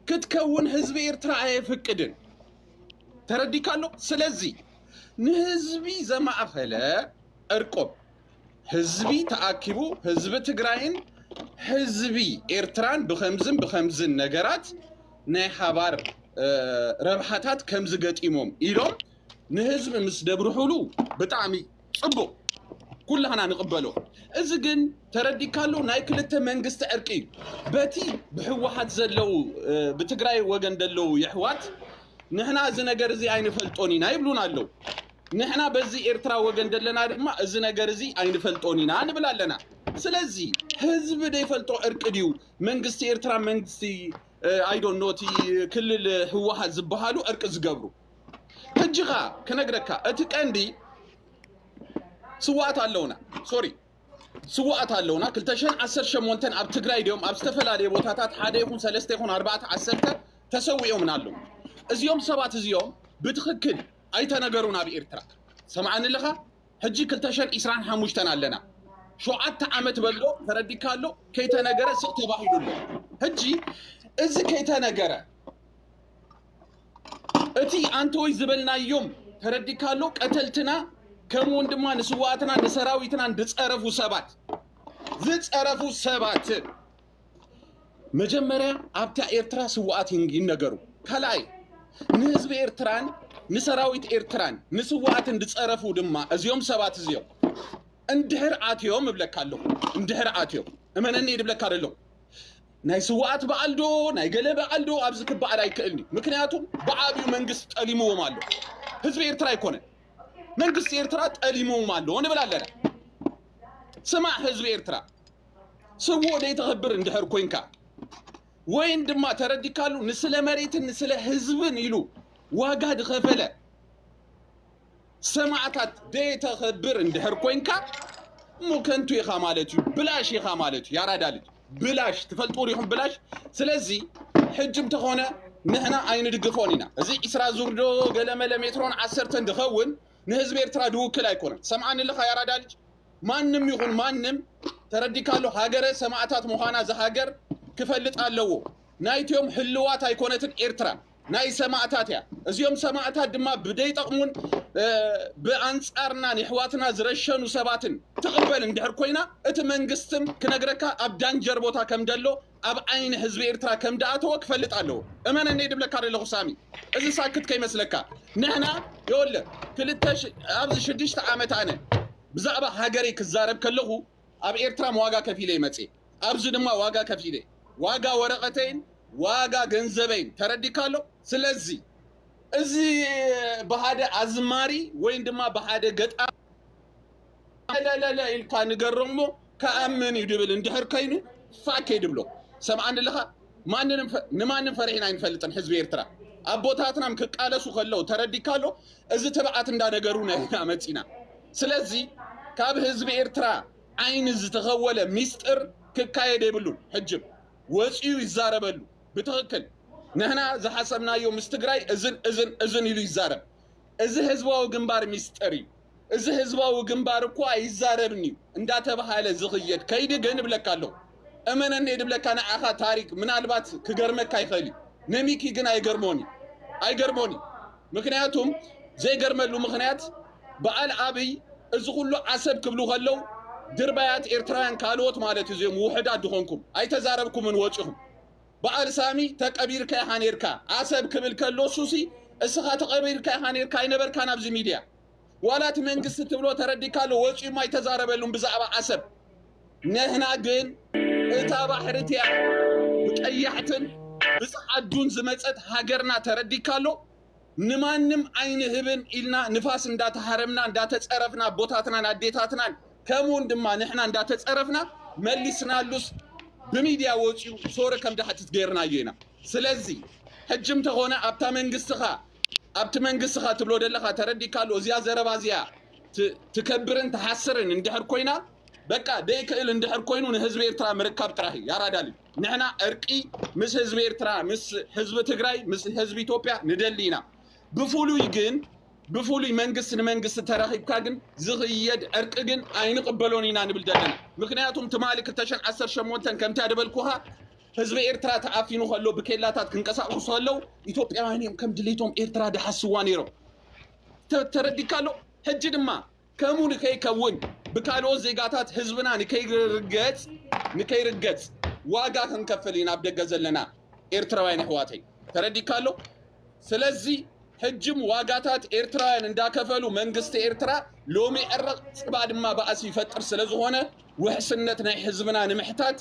ክትከውን ህዝቢ ኤርትራ ኣየፍቅድን። ተረዲካ ኣሎ። ስለዚ ንህዝቢ ዘማእኸለ ዕርቆም ህዝቢ ተኣኪቡ ህዝቢ ትግራይን ህዝቢ ኤርትራን ብኸምዝን ብኸምዝን ነገራት ናይ ሓባር ረብሓታት ከምዚ ገጢሞም ኢሎም ንህዝቢ ምስ ደብርሑሉ ብጣዕሚ ፅቡቅ ኩላህና ንቅበሎ። እዚ ግን ተረዲካሉ ናይ ክልተ መንግስቲ ዕርቂ እዩ። በቲ ብህወሓት ዘለዉ ብትግራይ ወገን ዘለዉ የሕዋት ንሕና እዚ ነገር እዚ ኣይንፈልጦን ኢና ይብሉና ኣለዉ። ንሕና በዚ ኤርትራ ወገን ዘለና ድማ እዚ ነገር እዚ ኣይንፈልጦን ኢና ንብል ኣለና። ስለዚ ህዝቢ ደይፈልጦ ዕርቂ ድዩ መንግስቲ ኤርትራ መንግስቲ ኣይዶን ኖቲ ክልል ህወሓት ዝበሃሉ ዕርቂ ዝገብሩ? ሕጂ ኸ ክነግረካ እቲ ቀንዲ ስዋኣት ኣለውና ሶሪ ስዋኣት ኣለውና ክልተ ሽሕን ዓሰርተ ሸሞንተን ኣብ ትግራይ ድዮም ኣብ ዝተፈላለየ ቦታታት ሓደ ይኹን ሰለስተ ይኹን ኣርባዕተ ዓሰርተ ተሰዊኦምን ኣለዉ። እዚኦም ሰባት እዚኦም ብትኽክል ኣይተነገሩን ኣብ ኤርትራ። ሰምዓኒ ኣለኻ? ሕጂ ክልተ ሽሕን ዒስራን ሓሙሽተን ኣለና። ሸውዓተ ዓመት በሎ ተረዲካ ኣሎ ከይተነገረ ስቕ ተባሂሉ ኣሎ። ሕጂ እዚ ከይተነገረ እቲ ኣንቶይ ዝበልናዮም ተረዲካ ኣሎ ቀተልትና ከምኡውን ድማ ንስዋኣትና ንሰራዊትና ዝፀረፉ ሰባት ዝፀረፉ ሰባት መጀመርያ ኣብታ ኤርትራ ስዋኣት ይን- ይነገሩ። ካልኣይ ንህዝቢ ኤርትራን ንሰራዊት ኤርትራን ንስዋኣትን ዝፀረፉ ድማ እዚኦም ሰባት እዚኦም እንድሕር ኣትዮም እብለካ ኣለኹ። እንድሕር ኣትዮም እመነኒ ድብለካ ደለኹ። ናይ ስዋኣት በዓል ዶ ናይ ገለ በዓል ዶ ኣብዚ ክበዓል ኣይክእልኒ። ምክንያቱም ብዓብዩ መንግስቲ ጠሊምዎም ኣሎ። ህዝቢ ኤርትራ ኣይኮነን መንግስቲ ኤርትራ ጠሊምዎም ኣሎ ንብል ኣለና። ስማዕ ህዝቢ ኤርትራ ስዎ ደይተኸብር እንድሕር ኮንካ ወይን ድማ ተረዲካሉ ንስለ መሬትን ንስለ ህዝብን ኢሉ ዋጋ ዝኸፈለ ሰማዕታት ደይተኸብር እንድሕር ኮንካ እሞ ከንቱ ኢኻ ማለት እዩ። ብላሽ ኢኻ ማለት እዩ። ያራዳ ልጅ ብላሽ ትፈልጡ ዲኹም ብላሽ። ስለዚ ሕጂ እንተኾነ ንሕና ኣይንድግፎን ኢና። እዚ ዒስራ ዙር ዶ ገለመለ ሜትሮን ዓሰርተን ድኸውን ንህዝቢ ኤርትራ ድውክል ኣይኮነን። ሰምዓኒ ኣለኻ ያራዳ ልጅ? ማንም ይኹን ማንም ተረዲካሉ ሃገረ ሰማዕታት ምዃና እዛ ሃገር ክፈልጥ ኣለዎ። ናይትዮም ህልዋት ኣይኮነትን ኤርትራ ናይ ሰማዕታት እያ። እዚኦም ሰማዕታት ድማ ብደይጠቕሙን ብኣንጻርና ንሕዋትና ዝረሸኑ ሰባትን ትቕበል እንድሕር ኮይና እቲ መንግስትም ክነግረካ ኣብ ዳንጀር ቦታ ከም ደሎ ኣብ ዓይኒ ህዝቢ ኤርትራ ከም ደኣተወ ክፈልጥ ኣለዎ። እመነኒ ድብለካ ደለኹ ሳሚ። እዚ ሳክት ከይመስለካ ንሕና የወለ ክልተ ሽ- ኣብዚ ሽዱሽተ ዓመት ኣነ ብዛዕባ ሃገረይ ክዛረብ ከለኹ ኣብ ኤርትራ ዋጋ ከፊለ ይመጽእ ኣብዚ ድማ ዋጋ ከፊለ ዋጋ ወረቐተይን ዋጋ ገንዘበይን ተረዲካ ኣሎ። ስለዚ እዚ ብሃደ ኣዝማሪ ወይን ድማ ብሃደ ገጣ ለለለ ኢልካ ንገሮ እሞ ከኣምን እዩ ድብል እንድሕር ከይኑ ፋኬ ድብሎ ሰምዓኒ ኣለኻ። ማንንም ፈ- ንማንም ፈሪሕና ኣይንፈልጥን። ህዝቢ ኤርትራ ኣቦታትናም ክቃለሱ ከለዉ ተረዲካ ኣሎ። እዚ ትብዓት እንዳነገሩ ነህና መፂና። ስለዚ ካብ ህዝቢ ኤርትራ ዓይኒ ዝተኸወለ ሚስጥር ክካየድ የብሉን። ሕጅብ ወፂኡ ይዛረበሉ ብትኽክል ንህና ዝሓሰብናዮ ምስ ትግራይ እዝን እዝን እዝን ኢሉ ይዛረብ። እዚ ህዝባዊ ግንባር ሚስጥር እዩ። እዚ ህዝባዊ ግንባር እኮ ኣይዛረብን እዩ እንዳተባሃለ ዝኽየድ ከይዲ ግን እብለካ ኣለኹ። እመነኒ ድብለካ ንዓኻ ታሪክ ምናልባት ክገርመካ ይኽእል እዩ። ነሚኪ ግን ኣይገርሞን እዩ። ኣይገርሞን እዩ። ምክንያቱም ዘይገርመሉ ምክንያት በዓል ኣብይ እዚ ኩሉ ዓሰብ ክብሉ ከለው ድርባያት ኤርትራውያን ካልኦት ማለት እዩ። እዚኦም ውሕዳት ድኾንኩም ኣይተዛረብኩምን ወፂኹም። በዓል ሳሚ ተቀቢርካ ኢኻ ኔርካ። ኣሰብ ክብል ከሎ ሱሲ እስኻ ተቀቢርካ ኢኻ ኔርካ ኣይነበርካን ኣብዚ ሚድያ። ዋላ እቲ መንግስቲ ትብሎ ተረዲካ ኣሎ ወፂኡ ኣይተዛረበሉን ብዛዕባ ኣሰብ። ንሕና ግን እታ ባሕሪ እቲኣ ብቀያሕትን ብፀዓዱን ዝመፀት ሃገርና ተረዲካ ኣሎ። ንማንም ኣይንህብን ኢልና ንፋስ እንዳተሃረምና እንዳተፀረፍና ኣቦታትናን ኣዴታትናን ከምኡውን ድማ ንሕና እንዳተፀረፍና መሊስናሉስ ብሚድያ ወፂኡ ሶሪ ከም ድሓትት ገይርናዮ ኢና። ስለዚ ሕጂ እንተኾነ ኣብታ መንግስትኻ ኣብቲ መንግስትኻ ትብሎ ደለኻ ተረዲካ ኣሎ። እዚኣ ዘረባ እዚኣ ትከብርን ትሓስርን እንድሕር ኮይና በቃ ደይክእል እንድሕር ኮይኑ ንህዝቢ ኤርትራ ምርካብ ጥራሕ እዩ። ያራዳሊ ንሕና እርቂ ምስ ህዝቢ ኤርትራ ምስ ህዝቢ ትግራይ ምስ ህዝቢ ኢትዮጵያ ንደሊ ኢና። ብፍሉይ ግን ብፍሉይ መንግስቲ ንመንግስቲ ተራኺብካ ግን ዝኽየድ ዕርቂ ግን ኣይንቕበሎን ኢና ንብል ዘለና። ምክንያቱም ትማሊ ክልተ ሽሕን ዓሰርተ ሸሞንተን ከምቲ ኣደበልኩኻ ህዝቢ ኤርትራ ተኣፊኑ ከሎ ብኬላታት ክንቀሳቕሱ ከለዉ ኢትዮጵያውያን እዮም ከም ድሌቶም ኤርትራ ድሓስዋ ነይሮም። ተረዲካ ኣሎ። ሕጂ ድማ ከምኡ ንከይከውን ብካልኦት ዜጋታት ህዝብና ንከይርገጽ ንከይርገጽ ዋጋ ክንከፍል ኢና ኣብ ደገ ዘለና ኤርትራውያን ኣሕዋተይ። ተረዲካ ኣሎ። ስለዚ ሕጅም ዋጋታት ኤርትራውያን እንዳከፈሉ መንግስቲ ኤርትራ ሎሚ ዕረቕ ጽባ ድማ ባእሲ ይፈጥር ስለ ዝኾነ ውሕስነት ናይ ህዝብና ንምሕታት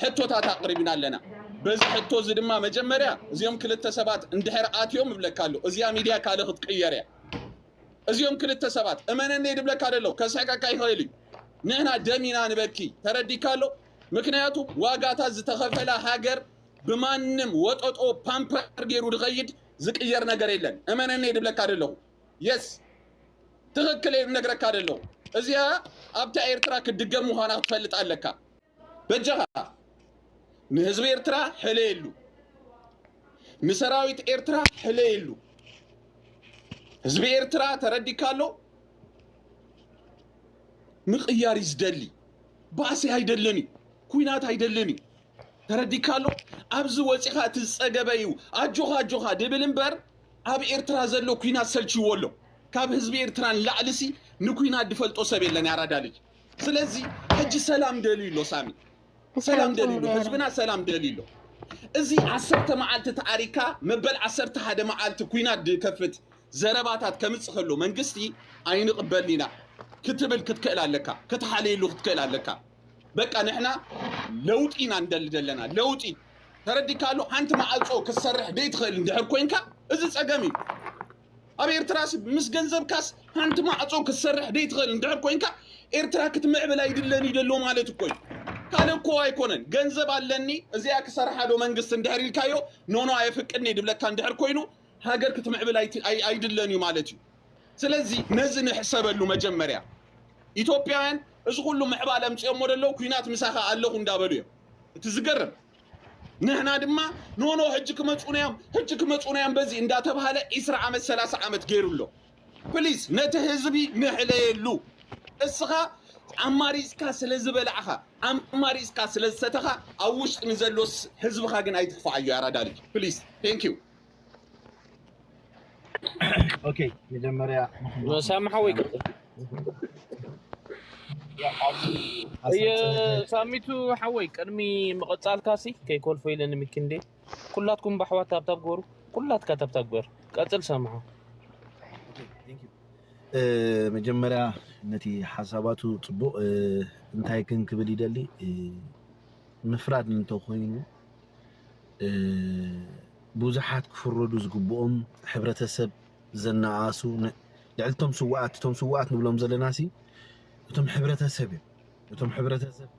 ሕቶታት ኣቕሪብና ኣለና። በዚ ሕቶ እዚ ድማ መጀመርያ እዚኦም ክልተ ሰባት እንድሕር ኣትዮም እብለካ ኣሎ። እዚኣ ሚድያ ካልእ ክትቅየር እያ። እዚኦም ክልተ ሰባት እመነኒ ድብለካ ደሎ ከስሕቀካ ይኽእል እዩ። ንሕና ደም ኢና ንበኪ ተረዲካ ኣሎ። ምክንያቱ ዋጋታት ዝተኸፈላ ሃገር ብማንም ወጠጦ ፓምፐር ገይሩ ድኸይድ ዝቅየር ነገር የለን። እመነኒ ድብለካ ደለኹ የስ ትኽክል እየ ነግረካ ደለኹ። እዚኣ ኣብታ ኤርትራ ክትድገም ምዃና ክትፈልጥ ኣለካ። በጃኻ ንህዝቢ ኤርትራ ሕለየሉ፣ ንሰራዊት ኤርትራ ሕለየሉ። ህዝቢ ኤርትራ ተረዲካ ኣሎ። ምቕያር እዩ ዝደሊ። ባእሲ ኣይደልን እዩ፣ ኩናት ኣይደልን እዩ። ተረዲካ ኣሎ። ኣብዚ ወፂኻ እቲ ዝፀገበ እዩ ኣጆኻ ኣጆኻ ድብል እምበር ኣብ ኤርትራ ዘሎ ኩናት ሰልችዎ ኣሎ። ካብ ህዝቢ ኤርትራ ንላዕሊ ሲ ንኩናት ድፈልጦ ሰብ የለን ያራዳ ልጅ። ስለዚ ሕጂ ሰላም ደልዩ ኣሎ ሳሚ፣ ሰላም ደልዩ ኣሎ ህዝብና፣ ሰላም ደልዩ ኣሎ። እዚ ዓሰርተ መዓልቲ ተኣሪካ መበል ዓሰርተ ሓደ መዓልቲ ኩናት ድከፍት ዘረባታት ከምጽእ ከሎ መንግስቲ ኣይንቕበልን ኢና ክትብል ክትክእል ኣለካ፣ ክትሓለየሉ ክትክእል ኣለካ። በቃ ንሕና ለውጢ ኢና እንደሊ ዘለና ለውጢ። ተረዲካ ኣሎ። ሓንቲ ማዕጾ ክትሰርሕ ደይትኽእል እንድሕር ኮይንካ እዚ ጸገም እዩ። ኣብ ኤርትራስ ምስ ገንዘብካስ ሓንቲ ማዕጾ ክትሰርሕ ደይትኽእል እንድሕር ኮይንካ ኤርትራ ክትምዕብል ኣይድለን እዩ ደሎ ማለት እኮ እዩ። ካልእ እኮ ኣይኮነን። ገንዘብ ኣለኒ እዚኣ ክሰርሓ ዶ መንግስቲ እንድሕር ኢልካዮ ኖኖ ኣየፍቅድን እየ ድብለካ እንድሕር ኮይኑ ሃገር ክትምዕብል ኣይድለን እዩ ማለት እዩ። ስለዚ ነዚ ንሕሰበሉ መጀመርያ። ኢትዮጵያውያን እዚ ኩሉ ምዕባለ ኣምፅኦሞ ደለዉ ኩናት ምሳኻ ኣለኹ እንዳበሉ እዮም። እቲ ዝገርም ንሕና ድማ ኖኖ ሕጂ ክመፁና እዮም ሕጂ ክመፁና እዮም በዚ እንዳተባሃለ ዒስራ ዓመት ሰላሳ ዓመት ገይሩ ኣሎ። ፕሊስ ነቲ ህዝቢ ንሕለየሉ። እስኻ ኣማሪፅካ ስለ ዝበላዕኻ ኣማሪፅካ ስለ ዝሰተኻ ኣብ ውሽጢ ንዘሎ ህዝብኻ ግን ኣይትኽፋኣዮ ኣራዳ ልጅ ፕሊስ። ቴንክ ዩ። ኦኬ መጀመርያ ሳሚ ሓወይ ቀፅል። ሳሚቱ ሓወይ ቅድሚ ምቕፃልካ ሲ ከይኮልፎ ኢለኒ ሚኪ እንዴ ኩላትኩም ባሕዋት ታብታብ ግበሩ። ኩላትካ ታብታብ ግበር። ቀፅል ሳሚ ሓወይ። መጀመርያ ነቲ ሓሳባቱ ፅቡቕ እንታይ ክንክብል ይደሊ ምፍራድ እንተኮይኑ ብዙሓት ክፍረዱ ዝግብኦም ሕብረተሰብ ዘነኣሱ ልዕልቶም ስዋኣት እቶም ስዋኣት ንብሎም ዘለና ሲ እቶም ሕብረተሰብ እዮም እቶም ሕብረተሰብ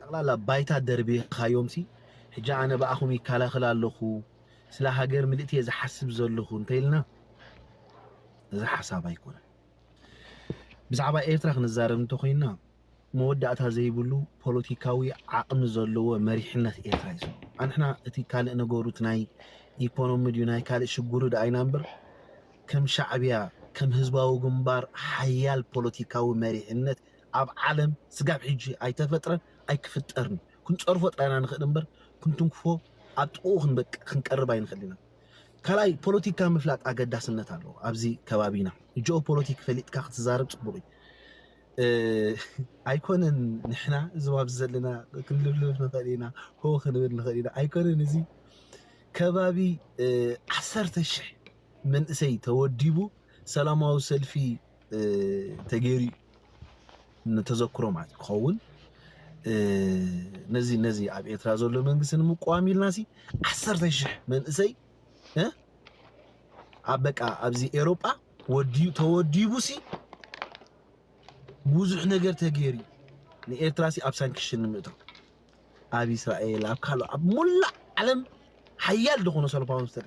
ጠቕላላ ባይታ ደርቢኻዮም ሲ ሕጂ ኣነ ብኣኹም ይከላኸል ኣለኹ ስለ ሃገር ምልእቲ እየ ዝሓስብ ዘለኹ እንተኢልና እዚ ሓሳብ ኣይኮነን ብዛዕባ ኤርትራ ክንዛረብ እንተኮይንና መወዳእታ ዘይብሉ ፖለቲካዊ ዓቕሚ ዘለዎ መሪሕነት ኤርትራ እዩ። ኣንሕና እቲ ካልእ ነገሩ እቲ ናይ ኢኮኖሚ ድዩ ናይ ካልእ ሽግሩ ደኣ ኢና እምበር ከም ሻዕብያ ከም ህዝባዊ ግንባር ሓያል ፖለቲካዊ መሪሕነት ኣብ ዓለም ስጋብ ሕጂ ኣይተፈጥረን ኣይክፍጠርን እዩ። ክንፀርፎ ጥራይና ንኽእል እምበር ክንትንክፎ ኣብ ጥቕኡ ክንበቅ ክንቀርብ ኣይንኽእል ኢና። ካልኣይ ፖለቲካ ምፍላጥ ኣገዳስነት ኣለዎ ኣብዚ ከባቢና። ጂኦ ፖለቲክ ፈሊጥካ ክትዛረብ ፅቡቅ እዩ። እ፣ ኣይኮነን ንሕና እዚ ኣብዚ ዘለና ክንልፍልፍ ንኽእል ኢና፣ ሆ ክንብል ንኽእል ኢና። ኣይኮነን እዚ ከባቢ፣ እ፣ ዓሰርተ ሽሕ መንእሰይ ተወዲቡ ሰላማዊ ሰልፊ፣ እ፣ ተገይሩ ንተዘክሮ ማለት ክኸውን፣ እ፣ ነዚ፣ ነዚ ኣብ ኤርትራ ዘሎ መንግስቲ ንምቋም ኢልናሲ ዓሰርተ ሽሕ መንእሰይ፣ እ፣ ኣብ በቃ ኣብዚ ኤሮጳ ወዲዩ፣ ተወዲቡሲ ብዙሕ ነገር ተገይሩ ንኤርትራሲ ኣብ ሳንክሽን ንምእታው ኣብ እስራኤል፣ ኣብ ካልኦ፣ ኣብ ሙላእ ዓለም ሓያል ዝኾነ ሰልፋዊ ምስተር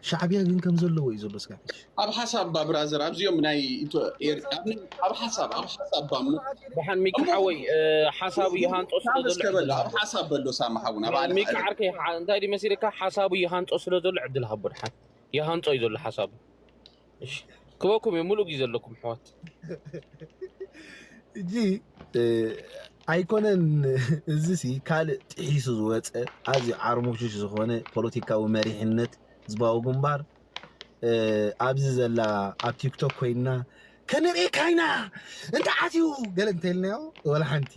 ሻዕብያ ግን ከም ዘለዎ እዩ ዘሎ ስጋብ ሕጂ። ኣብ ሓሳብ ባ ብራዘር፣ ኣብዚኦም ናይ ኢትዮ-፣ ኤር-፣ ኣብ ናይ-፣ ኣብ ሓሳብ፣ ኣብ ሓሳብ ባ እሞ። ደሓን ሚኪ እሞ ሓወይ፣ እ፣ ሓሳቡ እሞ ይሃንጾ ስለ ዘሎ እስከ በል፣ ዕድል ኣብ ሃቦ። ሓሳብ በሎ ሳማ ሓውና፣ ባዕልኻ ሚኪ ዕረ-፣ ዓርከይ፣ ሓ-፣ እንታይ ድዩ መሲልካ? ሓሳቡ ይሃንጾ ስለ ዘሎ ዕድል ሃቦ ደሓን። ይሃንጾ እዩ ዘሎ ሓሳቡ። እሺ። ክበኩም እዩ፣ ሙሉእ ግዜ ዘለኩም ኣሕዋት። ሕጂ፣ እ፣ ኣይኮነን እዚሲ ካልእ ጥሒሱ ዝወፀ ኣዝዩ ዓርሙሽሽ ዝኾነ ፖለቲካዊ መሪሕነት ህዝባዊ ግንባር፣ እ፣ ኣብዚ ዘላ ኣብ ቲክቶክ ኮይና ከነርእየካ ኢና እንተ ኣትዩ ገለ እንተልናዮ ወላ ሓንቲ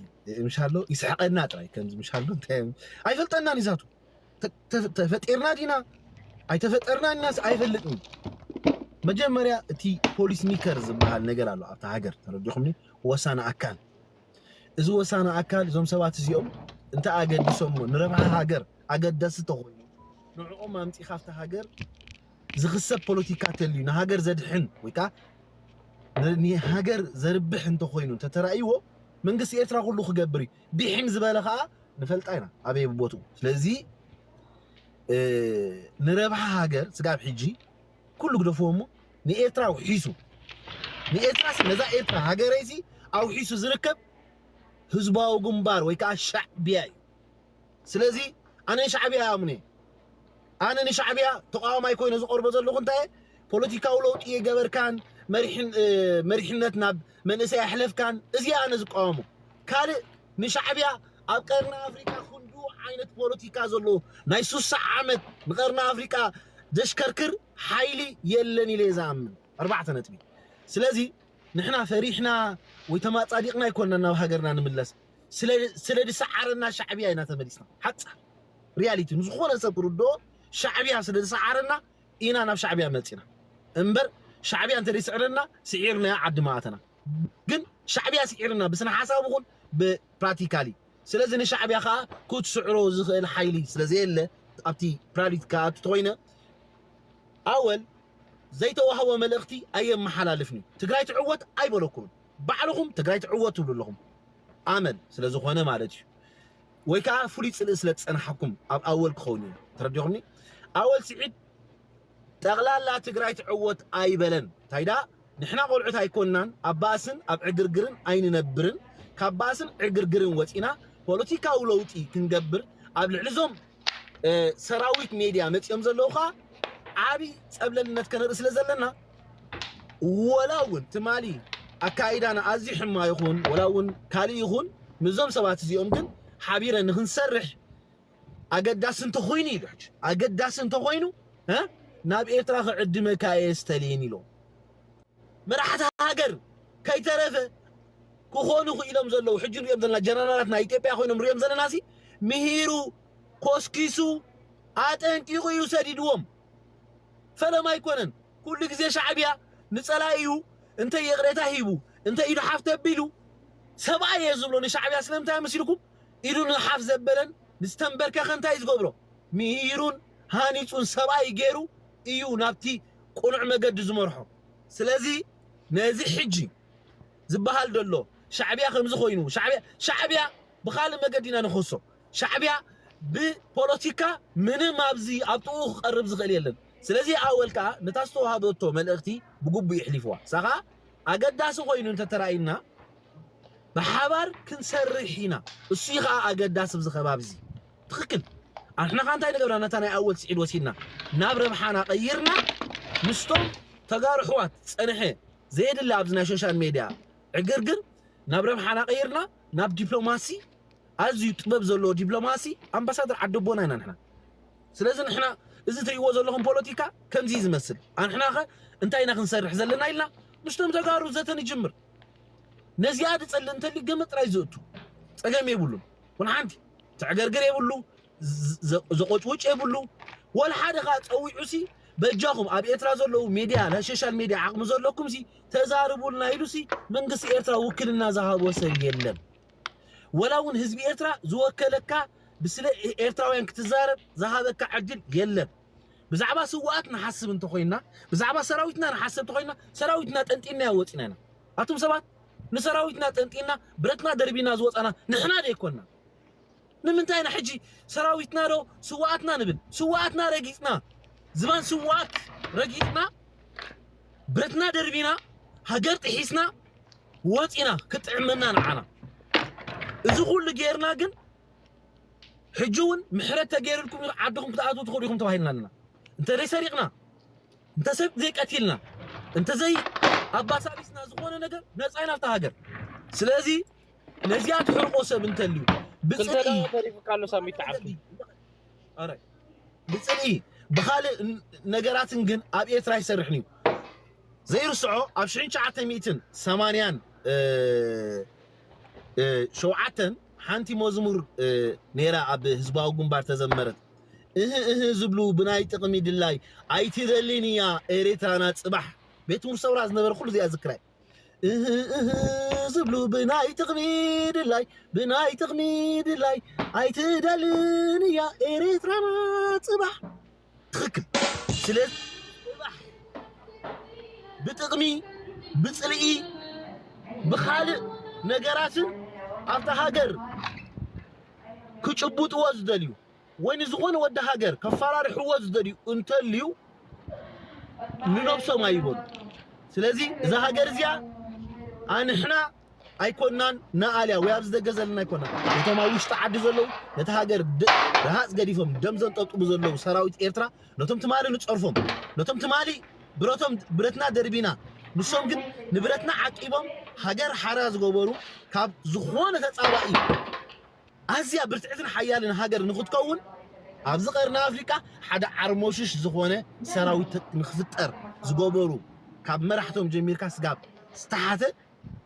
ምሻሎ ይስሕቐና ጥራይ ከምዚ ምሻሎ እንታይ ኣይፈልጠናን ይዛቱ ተ-፣ ተ-፣ ተፈጢርና ዲና ኣይተፈጠርና እናስ ኣይፈልጥን። መጀመርያ እቲ ፖሊስ ሚከር ዝበሃል ነገር ኣሎ ኣብታ ሃገር፣ ተረዲኹምኒ? ወሳኒ ኣካል። እዚ ወሳኒ ኣካል እዞም ሰባት እዚኦም እንተ ኣገዲሶሞ ንረብሓ ሃገር ኣገዳሲ ተኾይኑ ንዕኦም ኣምጺኻ ኣብታ ሃገር ዝኽሰብ ፖለቲካ ተልዩ ንሃገር ዘድሕን ወይ ከዓ ን-፣ ንሃገር ዘርብሕ እንተኾይኑ እንተተራእይዎ መንግስቲ ኤርትራ ኩሉ ክገብር እዩ። ብሒም ዝበለ ከዓ ንፈልጣ ኢና ኣበይ ቦትኡ። ስለዚ፣ እ፣ ንረብሓ ሃገር ስጋብ ሕጂ ኩሉ ግደፍዎ እሞ ንኤርትራ ኣውሒሱ፣ ንኤርትራ ሲ-፣ ነዛ ኤርትራ ሃገረይሲ ኣውሒሱ ዝርከብ ህዝባዊ ግንባር ወይ ከዓ ሻዕብያ እዩ። ስለዚ ኣነ ንሻዕብያ እኣምኖ እየ። ኣነ ንሻዕብያ ተቃዋማይ ኮይነ ዝቀርቦ ዘለኹ እንታይ እየ? ፖለቲካዊ ለውጢ የገበርካን መሪሕን-፣ እ፣ መሪሕነት ናብ መንእሰይ ኣሕለፍካን፣ እዚ ኣነ ዝቃወሞ። ካልእ ንሻዕብያ ኣብ ቀርኒ ኣፍሪካ ክንዱ ዓይነት ፖለቲካ ዘለዎ ናይ ሱሳ ዓመት ንቀርኒ ኣፍሪካ ዘሽከርክር ሓይሊ የለን ኢለ እየ ዝኣምን። ኣርባዕተ ነጥቢ። ስለዚ ንሕና ፈሪሕና ወይ ተማጻዲቕና ኣይኮንና ናብ ሃገርና ንምለስ። ስለ፣ ስለ ዝሰዓረና ሻዕብያ ኢና ተመሊስና። ሓጻር ሪያሊቲ ንዝኾነ ሰብ ክርድኦ ሻዕብያ ስለ ዝሰዓረና ኢና ናብ ሻዕብያ መጺና። እምበር ሻዕብያ እንተ ዘይስዕረና ስዒርናያ ዓዲ ምኣተና። ግን ሻዕብያ ስዒርና ብስነ ሓሳብ ይኹን ብፕራክቲካሊ። ስለዚ ንሻዕብያ ከዓ ክትስዕሮ ዝኽእል ሓይሊ ስለ ዘየለ ኣብቲ ፕራክቲካ ክኣቱ ተኾይነ ኣወል ዘይተዋህቦ መልእኽቲ ኣየመሓላልፍን እዩ። ትግራይ ትዕወት ኣይበለኩምን። ባዕልኹም ትግራይ ትዕወት ትብሉ ኣለኹም። ኣመል ስለ ዝኾነ ማለት እዩ። ወይ ከዓ ፍሉይ ፅልኢ ስለ ዝፀናሓኩም ኣብ ኣወል ክኸውን እዩ። ተረዲኹምኒ? ኣወል ስዒድ ጠቕላላ ትግራይ ትዕወት ኣይበለን። እንታይ ደኣ ንሕና ቆልዑት ኣይኮንናን፣ ኣብ ባእስን ኣብ ዕግርግርን ኣይንነብርን። ካብ ባእስን ዕግርግርን ወፂና ፖለቲካዊ ለውጢ ክንገብር ኣብ ልዕሊ እዞም፣ እ፣ ሰራዊት ሜድያ መፂኦም ዘለዉ ከዓ ዓብዪ ፀብለልነት ከነርኢ ስለ ዘለና፣ ወላ እውን ትማሊ ኣካይዳና ኣዝዩ ሕማ ይኹን፣ ወላ እውን ካልእ ይኹን፣ ምስዞም ሰባት እዚኦም ግን ሓቢረ ንክንሰርሕ ኣገዳሲ እንተኾይኑ ኢሉ። ሕጂ ኣገዳሲ እንተኾይኑ፣ እ፣ ናብ ኤርትራ ክዕድመካ እየ ስተሊን ኢሎም። መራሕቲ ሃገር ከይተረፈ ክኾኑ ክኢሎም ዘለዉ፣ ሕጂ ንሪኦም ዘለና ጀነራላት ናይ ኢትዮጵያ ኮይኖም ንሪኦም ዘለናሲ፣ ምሂሩ፣ ኮስኪሱ፣ ኣጠንቂቑ እዩ ሰዲድዎም። ፈለማ ኣይኮነን። ኩሉ ግዜ ሻዕብያ ንጸላኢኡ እንተ ይቕሬታ ሂቡ፣ እንተ ኢዱ ሓፍ ተቢሉ፣ ሰብኣይ እየ ዝብሎ ንሻዕብያ ስለምንታይ መሲልኩም? ኢዱ ንሓፍ ዘበለን ንዝተንበርከኸ እንታይ እዩ ዝገብሮ? ምሂሩን ሃኒጹን ሰብኣይ ገይሩ እዩ ናብቲ ቅኑዕ መገዲ ዝመርሖ። ስለዚ ነዚ ሕጂ ዝበሃል ዘሎ ሻዕብያ ከምዚ ኮይኑ፣ ሻዕብያ፣ ሻዕብያ ብኻልእ መገዲ ኢና ንኸሶ። ሻዕብያ ብፖለቲካ ምንም ኣብዚ ኣብ ጥቕኡ ክቐርብ ዝኽእል የለን። ስለዚ ኣወል ከኣ ነታ ዝተዋህበቶ መልእኽቲ ብግቡእ የሕሊፍዋ። ንሳ ከኣ ኣገዳሲ ኮይኑ እንተተራእዩና ብሓባር ክንሰርሕ ኢና። እሱ እዩ ከኣ ኣገዳሲ ኣብዚ ከባቢ እዚ። ትኽክል። ኣንሕና ከኣ እንታይ ንገብራ ነታ ናይ ኣወል ስዒድ ወሲድና ናብ ረብሓና ቀይርና ምስቶም ተጋሩ ኣሕዋት ጸንሐ ዘየድሊ ኣብዚ ናይ ሶሻል ሜድያ ዕግርግር ናብ ረብሓና ቀይርና ናብ ዲፕሎማሲ ኣዝዩ ጥበብ ዘለዎ ዲፕሎማሲ ኣምባሳደር ዓዲ ኣቦና ኢና ንሕና። ስለዚ ንሕና እዚ ትርእይዎ ዘለኹም ፖለቲካ ከምዚ እዩ ዝመስል። ኣንሕና ኸ እንታይ ኢና ክንሰርሕ ዘለና ኢልና ምስቶም ተጋሩ ዘተ ንጅምር። ነዚኣ ዝጸሊ እንተልዩ ገመድ ጥራይ ዝእቱ ጸገም የብሉን። ኩን ሓንቲ ትዕገርግር የብሉ፣ ዘቆጭውጭ የብሉ። ወላ ሓደ ኸዓ ጸዊዑሲ በጃኹም ኣብ ኤርትራ ዘለዉ ሜድያ ናይ ሶሻል ሜድያ ዓቕሚ ዘለኩምሲ ተዛርቡልና ኢሉሲ መንግስቲ ኤርትራ ውክልና ዝሃቦ ሰብ የለን። ወላ እውን ህዝቢ ኤርትራ ዝወከለካ ብስለ ኤርትራውያን ክትዛረብ ዝሃበካ ዕድል የለን። ብዛዕባ ስውኣት ንሓስብ እንተኾይና፣ ብዛዕባ ሰራዊትና ንሓስብ እንተኾይና፣ ሰራዊትና ጠንጢና ወፂና ኢና። ኣቱም ሰባት ንሰራዊትና ጠንጢና ብረትና ደርቢና ዝወፃና ንሕና ደይኮና። ንምንታይ ኢና ሕጂ ሰራዊትና ዶ ስውኣትና ንብል? ስውኣትና ረጊፅና፣ ዝባን ስውኣት ረጊፅና፣ ብረትና ደርቢና፣ ሃገር ጥሒስና ወፂና ክጥዕመና ንዓና። እዚ ኩሉ ጌርና ግን ሕጂ እውን ምሕረት ተገይርልኩም ዓድኹም ክትኣትዉ ትኽእሉ ኢኹም ተባሂልና ኣለና። እንተዘይ ሰሪቕና፣ እንተ ሰብ ዘይቀቲልና፣ እንተ ዘይ ኣባሳቢስና ዝኾነ ነገር ነፃ ኢና ኣብታ ሃገር። ስለዚ ነዚኣ ትሕርቆ ሰብ እንተልዩ ብፅልኢ ተሪፉካ ኣሎ ሳሚት ተዓርፊ ብፅልኢ ብኻልእ ነገራትን ግን ኣብ ኤርትራ ይሰርሕን እዩ። ዘይርስዖ ኣብ ሽሕን ትሽዓተ ሚእትን ሰማንያን ሸውዓተን ሓንቲ መዝሙር ነይራ ኣብ ህዝባዊ ግንባር ተዘመረት። እህ እህ ዝብሉ ብናይ ጥቕሚ ድላይ ኣይትደልን እያ ኤርትራና ጽባሕ። ቤት ትምህርቲ ሰውራ ዝነበረ ኩሉ እዚኣ ዝክራይ እህ እህ ዝብሉ ብናይ ጥቕሚ ድላይ ብናይ ጥቕሚ ድላይ ኣይትደልን እያ ኤርትራና ጽባሕ። ትኽክል። ስለዚ ጽባሕ ብጥቕሚ ብጽልኢ ብኻልእ ነገራትን ኣብታ ሃገር ክጭብጥዎ ዝደልዩ ወይ ንዝኾነ ወዲ ሃገር ከፈራርሕዎ ዝደልዩ እንተልዩ ንነብሶም ኣይበሉ። ስለዚ እዛ ሃገር እዚኣ ኣንሕና ኣይኮናን ንኣልያ ወይ ኣብዚ ደገ ዘለና ኣይኮናን። ነቶም ኣብ ውሽጢ ዓዲ ዘለዉ ነቲ ሃገር ድ- ረሃፅ ገዲፎም ደም ዘንጠብጥቡ ዘለዉ ሰራዊት ኤርትራ ነቶም ትማሊ ንፀርፎም ነቶም ትማሊ ብረቶም ብረትና ደርቢና ንሶም ግን ንብረትና ዓቂቦም ሃገር ሓራ ዝገበሩ ካብ ዝኾነ ተፃባኢ ኣዝያ ብርትዕትን ሓያልን ሃገር ንኽትከውን ኣብዚ ቀርኒ ኣፍሪቃ ሓደ ዓርሞሽሽ ዝኾነ ሰራዊት ንኽፍጠር ዝገበሩ ካብ መራሕቶም ጀሚርካ ስጋብ ዝተሓተ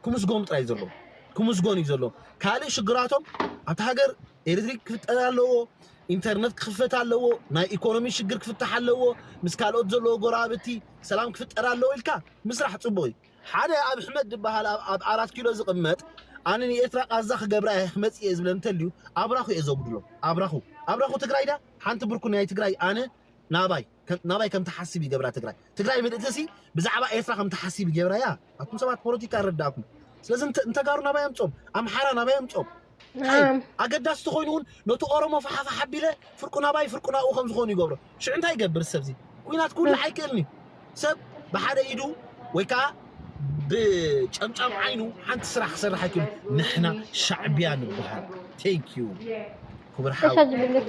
ክምስጎኑ ጥራይ ዘሎ ክምስጎኑ እዩ ዘሎ። ካልእ ሽግራቶም ኣብቲ ሃገር ኤሌክትሪክ ክፍጠር ኣለዎ፣ ኢንተርነት ክኽፈት ኣለዎ፣ ናይ ኢኮኖሚ ሽግር ክፍታሕ ኣለዎ፣ ምስ ካልኦት ዘለዎ ጎረባብቲ ሰላም ክፍጠር ኣለዎ ኢልካ ምስራሕ ጽቡቕ እዩ። ሓደ ኣብሕመድ ዝበሃል ኣብ ኣራት ኪሎ ዝቕመጥ ኣነ ንኤርትራ ቃዛ ክገብራ እየ ክመጽእ እየ ዝብለ እንተልዩ ኣብራኹ እየ ዘጉድሎ። ኣብራኹ ኣብራኹ ትግራይ ዳ ሓንቲ ብርኩ ናይ ትግራይ ኣነ ናባይ ናባይ ከም ትሓስብ ይገብራ ትግራይ። ትግራይ ምልእትሲ ብዛዕባ ኤርትራ ከም ትሓስብ ይገብራ እያ። ኣቱም ሰባት ፖለቲካ ረዳእኩም። ስለዚ እንተጋሩ ናባይ ኣምጾም፣ ኣምሓራ ናባይ ኣምጾም። ኣገዳሲ ተኾይኑ እውን ነቲ ኦሮሞ ፋሓፋሕ ኣቢለ ፍርቁ ናባይ ፍርቁ ናብኡ ከም ዝኾኑ ይገብሮ። ሽዑ እንታይ ይገብር ሰብዚ? ኩናት ክውልዕ ኣይክእልን እዩ። ሰብ ብሓደ ኢዱ ወይ ከዓ ብጨምጫም ዓይኑ ሓንቲ ስራሕ ክሰርሕ ኣይክእልን። ንሕና ሻዕቢያ ንበሃል። ቴንክ ዩ ክቡር ሓው። እሸ ዝብልክ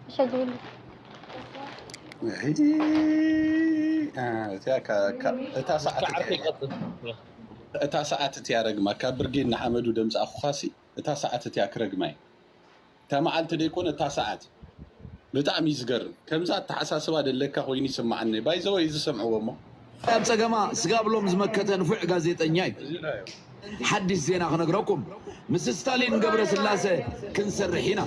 እሸ ዝብልክ እታ ሰዓት እቲያ ረግማ ካብ ብርጌድ ንሓመዱ ደምፃእኩኻሲ እታ ሰዓት እቲያ ክረግማ እዩ። እታ መዓልቲ ደይኮነ እታ ሰዓት ብጣዕሚ እዩ ዝገርም። ከምዛ ኣተሓሳስባ ደለካ ኮይኑ ይስማዓኒ። ባይዘወይ እዚ ሰምዕዎ እሞ ኣብ ጸገማ ስጋብ ሎም ዝመከተ ንፉዕ ጋዜጠኛ እዩ። ሓድሽ ዜና ክነግረኩም፣ ምስ ስታሊን ገብረስላሰ ክንሰርሕ ኢና።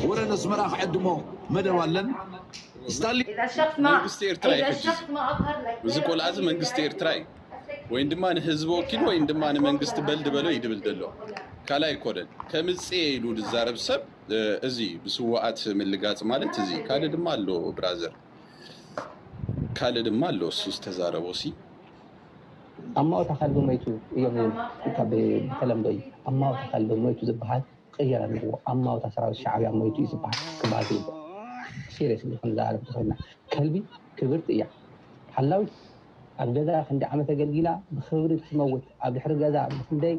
ወረ ነስመራ ክዕድሞ መደብ ኣለን። ስታሊን መንግስቲ ኤርትራ ይሕግዝ። እዚ ቆልዓ እዚ መንግስቲ ኤርትራ እዩ። ወይም ድማ ንህዝቢ ወኪሉ ወይም ድማ ንመንግስቲ በል ድበሎ እዩ ድብል ዘሎ። ካልእ ኣይኮነን። ከምጽእ ኢሉ ዝዛረብ ሰብ እዚ ብስዋኣት ምልጋጽ ማለት እዚ ካልእ ድማ ኣሎ ብራዘር። ካልእ ድማ ኣሎ እሱ ዝተዛረቦ ሲ ኣማውታ ከልቢ መይቱ እዮም ዝብሉ። ካብ ብተለምዶ እዩ ኣማውታ ከልቢ መይቱ ዝበሃል ክቕየር ኣለዎ። ኣማውታ ሰራዊት ሻዕብያ መይቱ እዩ ዝበሃል ክበሃል ይግባእ። ሲሪየስሊ ክንዛረብ ተኾይና ከልቢ ክብርቲ እያ። ሓላዊት ኣብ ገዛ ክንዲ ዓመት ኣገልጊላ ብኽብሪ ትመውት። ኣብ ድሕሪ ገዛ ብክንደይ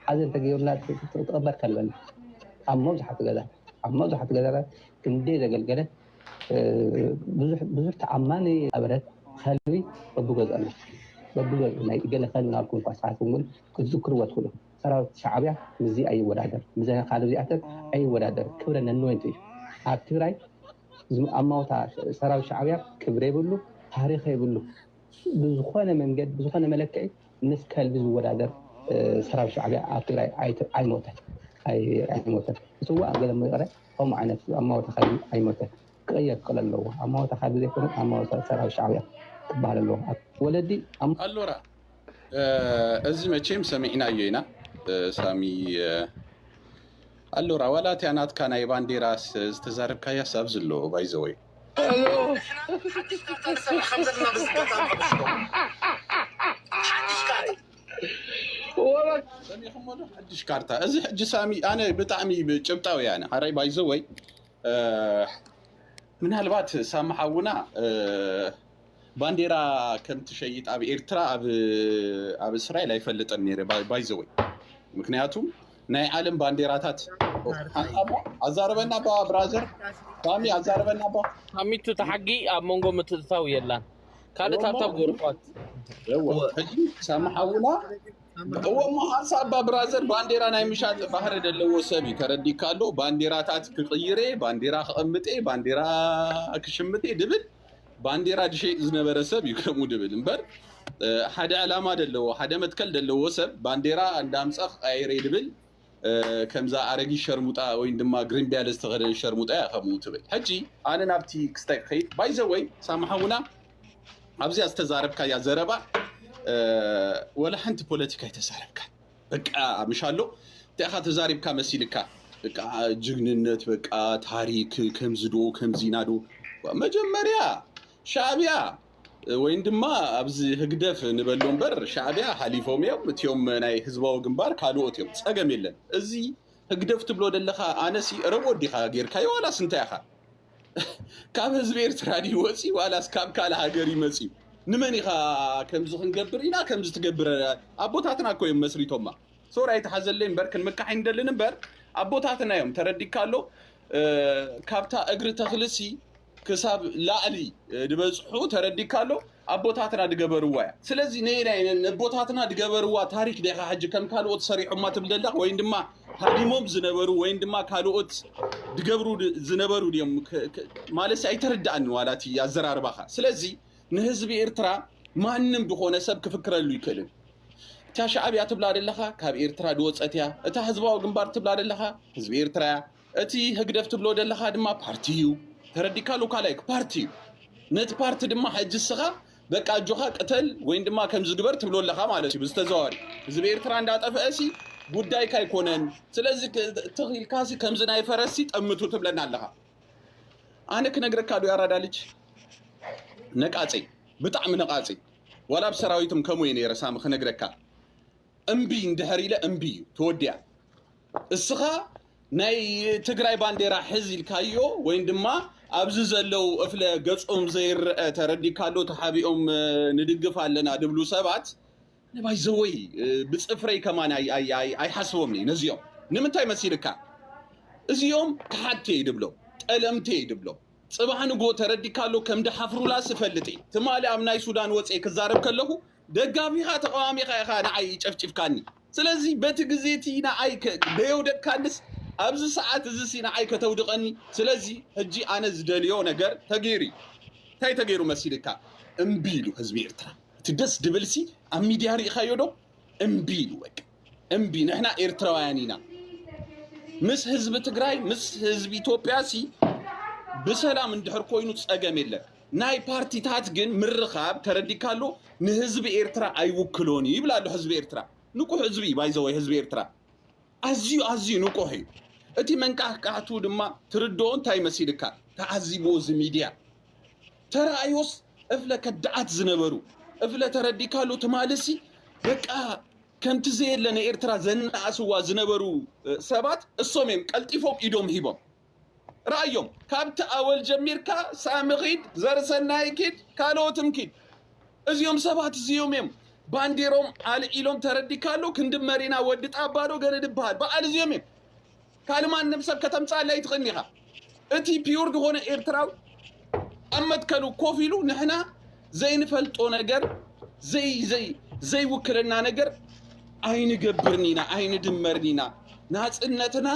ሓዘን ተገይሩላ ትቕበር ከልበና ኣብ መብዛሕትኡ ገዛ ኣብ መብዛሕትኡ ገዛታት ክንደይ ዘገልገለት ብዙሕ ተኣማኒ ነበረት። ከልቢ በብገዝኡ ኣሎ። በብገዝኡ ናይ ገለ ከልቢ ናልኩም እኳ ንስኻትኩም እውን ክትዝክርዎ ትኽእሉ። ሰራዊት ሻዕብያ ምስዚ ኣይወዳደር፣ ምስዘን ካልእ እዚኣተን ኣይወዳደር። ክብረ ነንወይንቱ እዩ። ኣብ ትግራይ ኣማውታ ሰራዊት ሻዕብያ ክብሪ የብሉ፣ ታሪኽ የብሉ። ብዝኾነ መንገድ ብዝኾነ መለክዒ ምስ ከልቢ ዝወዳደር ሰራዊት ሻዕብያ ኣብ ትግራይ ኣይተ- ኣይሞተን ኣይ- ኣይሞተን። ስዋእ ገለ መቀረ ከምኡ ዓይነት ኣማወታ ካይዱ ኣይሞተን። ክቕየር ክኽእል ኣለዎ። ኣማወታ ካይዱ ዘይኮነ ኣማወታ ሰራዊት ሻዕብያ ክበሃል ኣለዎ። ወለዲ ኣም- ኣሎራ እዚ መቼም ሰሚዕናዮ ኢና። ሳሚ ኣሎራ ዋላ እቲያ ናትካ ናይ ባንዴራስ ዝተዛረብካያስ ኣብዚ ኣለዎ ባይዘወይ። ሰሚዕኹሞ ዶ ሓድሽ ካርታ? እዚ ሕጂ ሳሚ ኣነ ብጣዕሚ ጭብጣዊ ኣነ ሓራይ ባይዘወይ ምናልባት ሳሚ ሓውና ባንዴራ ከም ትሸይጥ ኣብ ኤርትራ ኣብ ኣብ እስራኤል ኣይፈልጥን ነይረ ባይዘወይ። ምክንያቱም ናይ ዓለም ባንዴራታት ኣዛረበና ባ ብራዘር ሳሚ ኣዛረበና ባ ሳሚቱ ተሓጊ ኣብ መንጎ ምትእትታው የላን። ካልእ ታብታብ ጎርኳት ሕጂ ሳሚ ሓውና እዎ እሞ ሓንሳብ ባ ብራዘር ባንዴራ ናይ ምሻጥ ባህሪ ዘለዎ ሰብ እዩ። ተረዲካ ኣሎ። ባንዴራታት ክቕይሬ፣ ባንዴራ ክቐምጤ፣ ባንዴራ ክሽምጤ ድብል ባንዴራ ድሸይጥ ዝነበረ ሰብ እዩ ከምኡ ድብል እምበር ሓደ ዕላማ ደለዎ ሓደ መትከል ደለዎ ሰብ ባንዴራ እንዳምፀ ክቀይሬ ድብል ከምዛ ኣረጊት ሸርሙጣ ወይ ድማ ግሪን ቢያለ ዝተኸደነ ሸርሙጣ እያ ከምኡ ትብል። ሕጂ ኣነ ናብቲ ክስታይ ክኸይድ ባይዘወይ ሳምሓውና ኣብዚኣ ዝተዛረብካያ ዘረባ ወላ ሓንቲ ፖለቲካ ኣይተዛረብካን። በቃ ምሽ ኣሎ እንታይ ኢኻ ተዛሪብካ መሲልካ በቃ ጅግንነት በቃ ታሪክ ከምዚ ዶ ከምዚ ኢና ዶ መጀመርያ ሻዕብያ ወይን ድማ ኣብዚ ህግደፍ ንበሎ እምበር ሻዕብያ ሓሊፎም እዮም። እቲኦም ናይ ህዝባዊ ግንባር ካልኦት እዮም። ፀገም የለን። እዚ ህግደፍ ትብሎ ደለኻ ኣነሲ ረብ ወዲኻ ጌርካዮ ዋላስ እንታይ ኢኻ? ካብ ህዝቢ ኤርትራ ድዩ ወፂ ዋላስ ካብ ካልእ ሃገር ይመፂ? ንመን ኢኻ ከምዚ ክንገብር ኢና ከምዚ ትገብር? ኣቦታትና እኮ እዮም መስሪቶማ። ሶሪ ኣይትሓዘለይ እምበር ክንምካሕ ኣይንደልን እምበር ኣቦታትና እዮም። ተረዲካ ኣሎ ካብታ እግሪ ተኽልሲ ክሳብ ላዕሊ ዝበፅሑ ተረዲካ ኣሎ ኣቦታትና ድገበርዋ እያ። ስለዚ ነየናይ ነቦታትና ድገበርዋ ታሪክ ዲኻ ሕጂ ከም ካልኦት ሰሪሖማ ትብል ደላ ወይን ድማ ሃዲሞም ዝነበሩ ወይን ድማ ካልኦት ድገብሩ ዝነበሩ ድዮም ማለት ኣይተረዳእኒ ዋላ እቲ ኣዘራርባኻ። ስለዚ ንህዝቢ ኤርትራ ማንም ዝኾነ ሰብ ክፍክረሉ ይክእልን። እታ ሻዕብያ ትብላ ደለኻ ካብ ኤርትራ ድወፀት እያ። እታ ህዝባዊ ግንባር ትብላ ደለኻ ህዝቢ ኤርትራ እያ። እቲ ህግደፍ ትብሎ ደለኻ ድማ ፓርቲ እዩ። ተረዲካ ሉካ ላይክ ፓርቲ እዩ። ነቲ ፓርቲ ድማ ሕጂ ስኻ በቃ ኣጆኻ ቅተል ወይን ድማ ከምዚ ግበር ትብሎ ኣለኻ ማለት እዩ። ብዝተዘዋዋሪ ህዝቢ ኤርትራ እንዳጠፍአ ሲ ጉዳይካ ኣይኮነን። ስለዚ ትኽኢልካ ሲ ከምዚ ናይ ፈረስ ሲ ጠምቱ ትብለና ኣለኻ። ኣነ ክነግረካ ዶ ያራዳ ልጅ ነቃፀይ ብጣዕሚ ነቃፀይ ዋላ ኣብ ሰራዊትም ከምኡ እየ ነይረ ሳሚ ክነግረካ እምቢ እንድሕር ኢለ እምቢ እዩ ተወዲያ። እስኻ ናይ ትግራይ ባንዴራ ሕዝ ኢልካዮ ወይን ድማ ኣብዚ ዘለው እፍለ ገጾም ዘይረአ ተረዲካ ኣሎ ተሓቢኦም ንድግፍ ኣለና ድብሉ ሰባት ንባይ ዘወይ ብፅፍረይ ከማን ኣይሓስቦም ነዚኦም ንምንታይ መሲልካ እዚኦም ክሓድቲ እየ ድብሎም ጠለምቲ እየ ድብሎም ፅባሕ ንጎ ተረዲካ ኣሎ ከም ድሓፍሩላ ስፈልጥ እየ ትማሊ ኣብ ናይ ሱዳን ወፅየ ክዛረብ ከለኹ ደጋፊኻ ተቃዋሚኻ ኢኻ ንዓይ ይጨፍጭፍካኒ ስለዚ በቲ ግዜ እቲ ንዓይ ደየውደቅካንስ ኣብዚ ሰዓት እዚ ሲ ንዓይ ከተውድቐኒ ስለዚ ሕጂ ኣነ ዝደልዮ ነገር ተገይሩ እንታይ ተገይሩ መሲልካ እምቢ ኢሉ ህዝቢ ኤርትራ እቲ ደስ ድብል ሲ ኣብ ሚድያ ርኢኻዮ ዶ እምቢ ኢሉ በቃ እምቢ ንሕና ኤርትራውያን ኢና ምስ ህዝቢ ትግራይ ምስ ህዝቢ ኢትዮጵያ ሲ ብሰላም እንድሕር ኮይኑ ፀገም የለን ናይ ፓርቲታት ግን ምርኻብ ተረዲካ ኣሎ ንህዝቢ ኤርትራ ኣይውክሎን ይብል ኣሎ ህዝቢ ኤርትራ ንቁሕ ህዝቢ ባይዘወይ ህዝቢ ኤርትራ ኣዝዩ ኣዝዩ ንቁሕ እዩ እቲ መንቃሕቃሕቱ ድማ ትርድኦ እንታይ መሲልካ ተዓዚብዎ እዚ ሚድያ ተረኣዮስ እፍለ ከዳዓት ዝነበሩ እፍለ ተረዲካ ኣሎ ትማልሲ በቃ ከምቲ ዘየለ ንኤርትራ ዘናእስዋ ዝነበሩ ሰባት እሶም እዮም ቀልጢፎም ኢዶም ሂቦም ረኣዮም ካብቲ ኣወል ጀሚርካ ሳሚ ኺድ ዘርሰናይ ኪድ ካልኦትም ኪድ እዚኦም ሰባት እዚኦም እዮም ባንዴሮም ኣልዒሎም ተረዲካ ኣሎ ክንዲ መሪና ወዲ ጣባዶ ገለ ድበሃል በዓል እዚኦም እዮም ካልእ ማንም ሰብ ከተምፅኣለይ ትኽእል ኢኻ እቲ ፒውር ዝኾነ ኤርትራዊ ኣብ መትከሉ ኮፍ ኢሉ ንሕና ዘይንፈልጦ ነገር ዘይውክልና ነገር ኣይንገብርን ኢና ኣይንድመርን ኢና ናፅነትና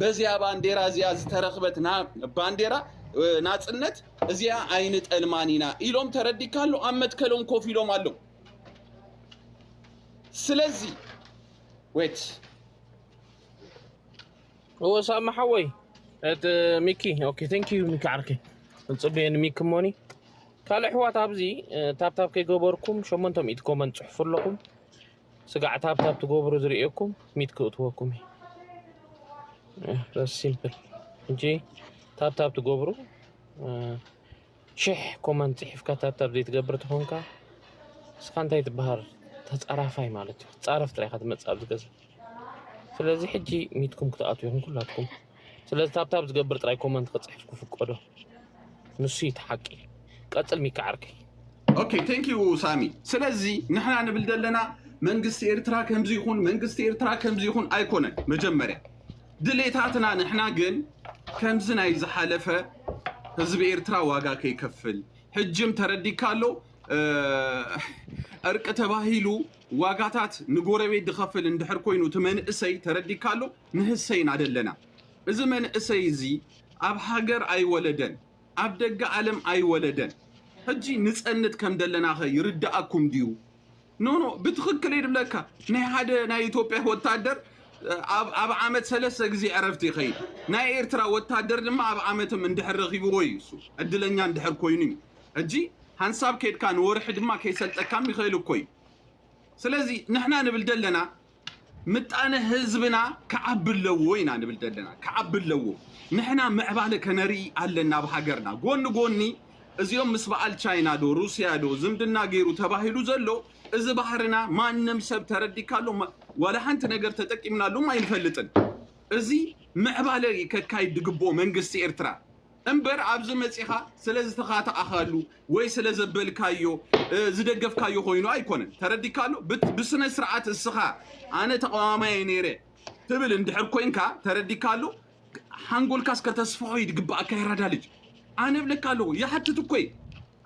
በዚያ ባንዴራ እዚኣ ዝተረኽበት ባንዴራ ናፅነት እዚኣ ኣይንጠልማን ኢና ኢሎም ተረዲካ ኣሎ ኣብ መትከሎም ኮፍ ኢሎም ኣለዉ ስለዚ ዌት እወ ሳሚ ሓወይ፣ እቲ ሚኪ። ኦኬ፣ ቴንክ ዩ ሚኪ ዓርከይ። ጽቡየን ሚኪ ሞኒ። ካልእ ኣሕዋት ኣብዚ ታፕታፕ ከይገበርኩም ሸሞንተ ሚእቲ ኮመንት ጽሕፉ ኣለኹም። ስጋዕ ታፕታፕ ትገብሩ ዝርእየኩም ሚት ክእትወኩም እዩ። ሲምፕል። እንጂ ታፕታፕ ትገብሩ። ሽሕ ኮመንት ጽሒፍካ ታብታብ ዘይትገብር ተኾንካ፣ እስኻ እንታይ ትበሃል? ተጻራፋይ ማለት እዩ። ትጻረፍ ጥራይ ኢኻ ትመጽእ ኣብዚ ገዛ። ስለዚ ሕጂ ሚትኩም ክትኣትዉ ኢኹም ኩላትኩም። ስለዚ ታብታብ ዝገብር ጥራይ ኮመንት ክጽሕፍ ክፍቀዶ። ንሱ እዩ እቲ ሓቂ። ቀጽል ሚካ ዓርከይ። ኦኬ፣ ቴንክ ዩ ሳሚ። ስለዚ ንሕና ንብል ዘለና መንግስቲ ኤርትራ ከምዚ ይኹን፣ መንግስቲ ኤርትራ ከምዚ ይኹን ኣይኮነን። መጀመርያ ድሌታትና ንሕና ግን ከምዚ ናይ ዝሓለፈ ህዝቢ ኤርትራ ዋጋ ከይከፍል፣ ሕጅም ተረዲካ ኣሎ። እርቂ ተባሂሉ ዋጋታት ንጎረቤት ድኸፍል እንድሕር ኮይኑ እቲ መንእሰይ ተረዲካ ኣሎ። ንህሰይን ኣደለና። እዚ መንእሰይ እዚ ኣብ ሃገር ኣይወለደን፣ ኣብ ደገ ዓለም ኣይወለደን። ሕጂ ንጸንት ከም ደለናኸ ይርድኣኩም ድዩ? ኖ ኖ፣ ብትኽክል እየ ድብለካ። ናይ ሓደ ናይ ኢትዮጵያ ወታደር ኣብ ዓመት ሰለስተ ግዜ ዕረፍቲ ይኸይድ። ናይ ኤርትራ ወታደር ድማ ኣብ ዓመትም እንድሕር ረኺብዎ እዩ፣ እሱ ዕድለኛ እንድሕር ኮይኑ እዩ። ሕጂ ሓንሳብ ከድካ ንወርሒ ድማ ከይሰልጠካም ይኽእል እኮ እዩ። ስለዚ ንሕና ንብል ደለና ምጣነ ህዝብና ክዓቢ ኣለዎ ኢና ንብል ደለና። ክዓቢ ኣለዎ። ንሕና ምዕባለ ከነርኢ ኣለና ኣብ ሃገርና። ጎኒ ጎኒ እዚኦም ምስ በዓል ቻይና ዶ ሩስያ ዶ ዝምድና ገይሩ ተባሂሉ ዘሎ እዚ ባህርና ማንም ሰብ ተረዲካ ኣሎ። ዋላ ሓንቲ ነገር ተጠቂምናሉም ኣይንፈልጥን። እዚ ምዕባለ ከካይድ ድግብኦ መንግስቲ ኤርትራ እምበር ኣብዚ መጺኻ ስለ ዝተኻተኣኻሉ ወይ ስለ ዘበልካዮ ዝደገፍካዮ ኮይኑ ኣይኮነን። ተረዲካ ኣሎ። ብስነ ስርዓት እስኻ ኣነ ተቃዋማይ ነይረ ትብል እንድሕር ኮይንካ ተረዲካ ኣሎ። ሓንጎልካስ ከተስፍሖ ይድግባኣካ የራዳ ልጅ። ኣነ እብለካ ኣለኹ ይሓትት እኮ እየ።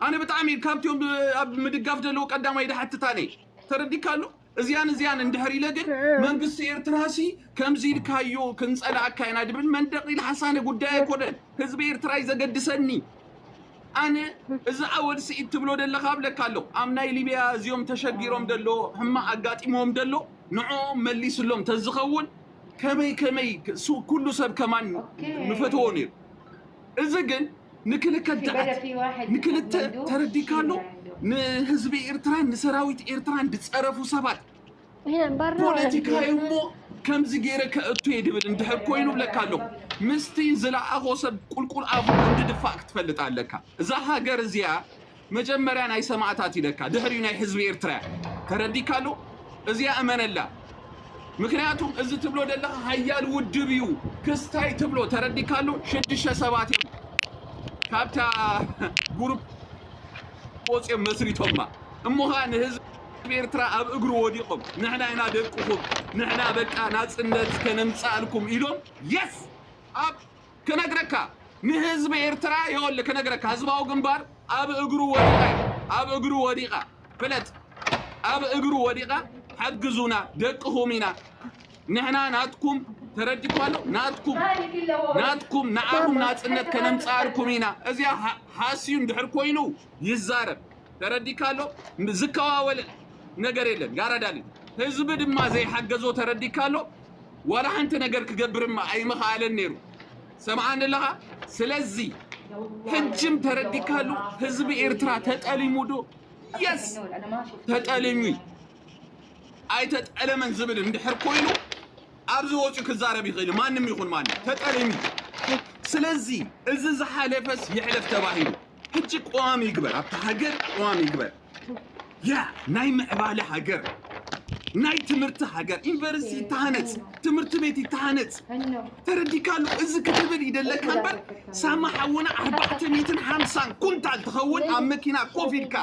ኣነ ብጣዕሚ ካብቲኦም ኣብ ምድጋፍ ዘለዉ ቀዳማይ ድሓትት ኣነ። ተረዲካ ኣሎ። እዚያን እዚያን እንድሕር ኢለ ግን መንግስቲ ኤርትራ ሲ ከምዚ ኢልካዮ ክንጸላእካ ኢና ድብል መንደቕ ኢል ሓሳነ ጉዳይ ኣይኮነን። ህዝቢ ኤርትራ እዩ ዘገድሰኒ። ኣነ እዚ ኣወል ስዒድ ትብሎ ደለኻ ኣብለካ ኣለኹ። ኣብ ናይ ሊብያ እዚኦም ተሸጊሮም ደሎ ሕማቕ ኣጋጢሞም ደሎ ንዕኦም መሊስሎም ተዝኸውን ከመይ ከመይ ኩሉ ሰብ ከማን ምፈተዎ ነይሩ። እዚ ግን ንክልተ ዳዓት ንክልተ ተረዲካ ኣሎ። ንህዝቢ ኤርትራን ንሰራዊት ኤርትራን ዝጸረፉ ሰባት ፖለቲካ እሞ ከምዚ ገይረ ከእቱ እየ ድብል እንድሕር ኮይኑ ብለካ ኣለኹ። ምስቲ ዝለኣኾ ሰብ ቁልቁል ኣፉ እንድድፋእ ክትፈልጥ ኣለካ። እዛ ሃገር እዚኣ መጀመርያ ናይ ሰማእታት ኢለካ ድሕሪኡ ናይ ህዝቢ ኤርትራ እያ። ተረዲካ ኣሎ። እዚኣ እመነላ። ምክንያቱም እዚ ትብሎ ዘለካ ሃያል ውድብ እዩ። ክስታይ ትብሎ ተረዲካ ኣሎ። ሽዱሽተ ሰባት እዮም ካብታ ጉሩፕ ወፅኦም መስሪቶማ። እሞ ኸዓ ንህዝቢ ኤርትራ ኣብ እግሩ ወዲቖም ንሕና ኢና ደቅኹም፣ ንሕና በቃ ናፅነት ከነምፅኣልኩም ኢሎም የስ ኣብ ክነግረካ ንህዝቢ ኤርትራ ይኸውል ክነግረካ ህዝባዊ ግንባር ኣብ እግሩ ወዲቓ ኣብ እግሩ ወዲቓ ፍለጥ ኣብ እግሩ ወዲቓ ሓግዙና ደቅኹም ኢና ንሕና ናትኩም ተረዲኳ ኣሎ ናትኩም ናትኩም ንዓኹም ናፅነት ከነምፅኣልኩም ኢና እዚኣ ሓስዩ እንድሕር ኮይኑ ይዛረብ ተረዲካ ኣሎ ዝከዋወል ነገር የለን ያራዳሊ ህዝቢ ድማ ዘይሓገዞ ተረዲካ ኣሎ ዋላ ሓንቲ ነገር ክገብር ኣይምኸኣለን ነይሩ ሰምዓኒ ኣለኻ ስለዚ ሕጅም ተረዲካ ኣሎ ህዝቢ ኤርትራ ተጠሊሙ ዶ የስ ተጠሊሙ ኣይተጠለመን ዝብል እንድሕር ኮይኑ ኣብዚ ወፂኡ ክዛረብ ይኽእል ማንም ይኹን ማንም ተጠሊሙ ስለዚ እዚ ዝሓለፈስ ይሕለፍ ተባሂሉ ሕጂ ቅዋም ይግበር ኣብቲ ሃገር ቅዋም ይግበር ያ ናይ ምዕባለ ሃገር ናይ ትምህርቲ ሃገር ዩኒቨርሲቲ ይተሃነፅ ትምህርቲ ቤት ይተሃነፅ ተረዲካሉ እዚ ክትብል ይደለካ እምበር ሳማ ሓውና ኣርባዕተ ሚእትን ሓምሳን ኩንታል ትኸውን ኣብ መኪና ኮፍ ኢልካ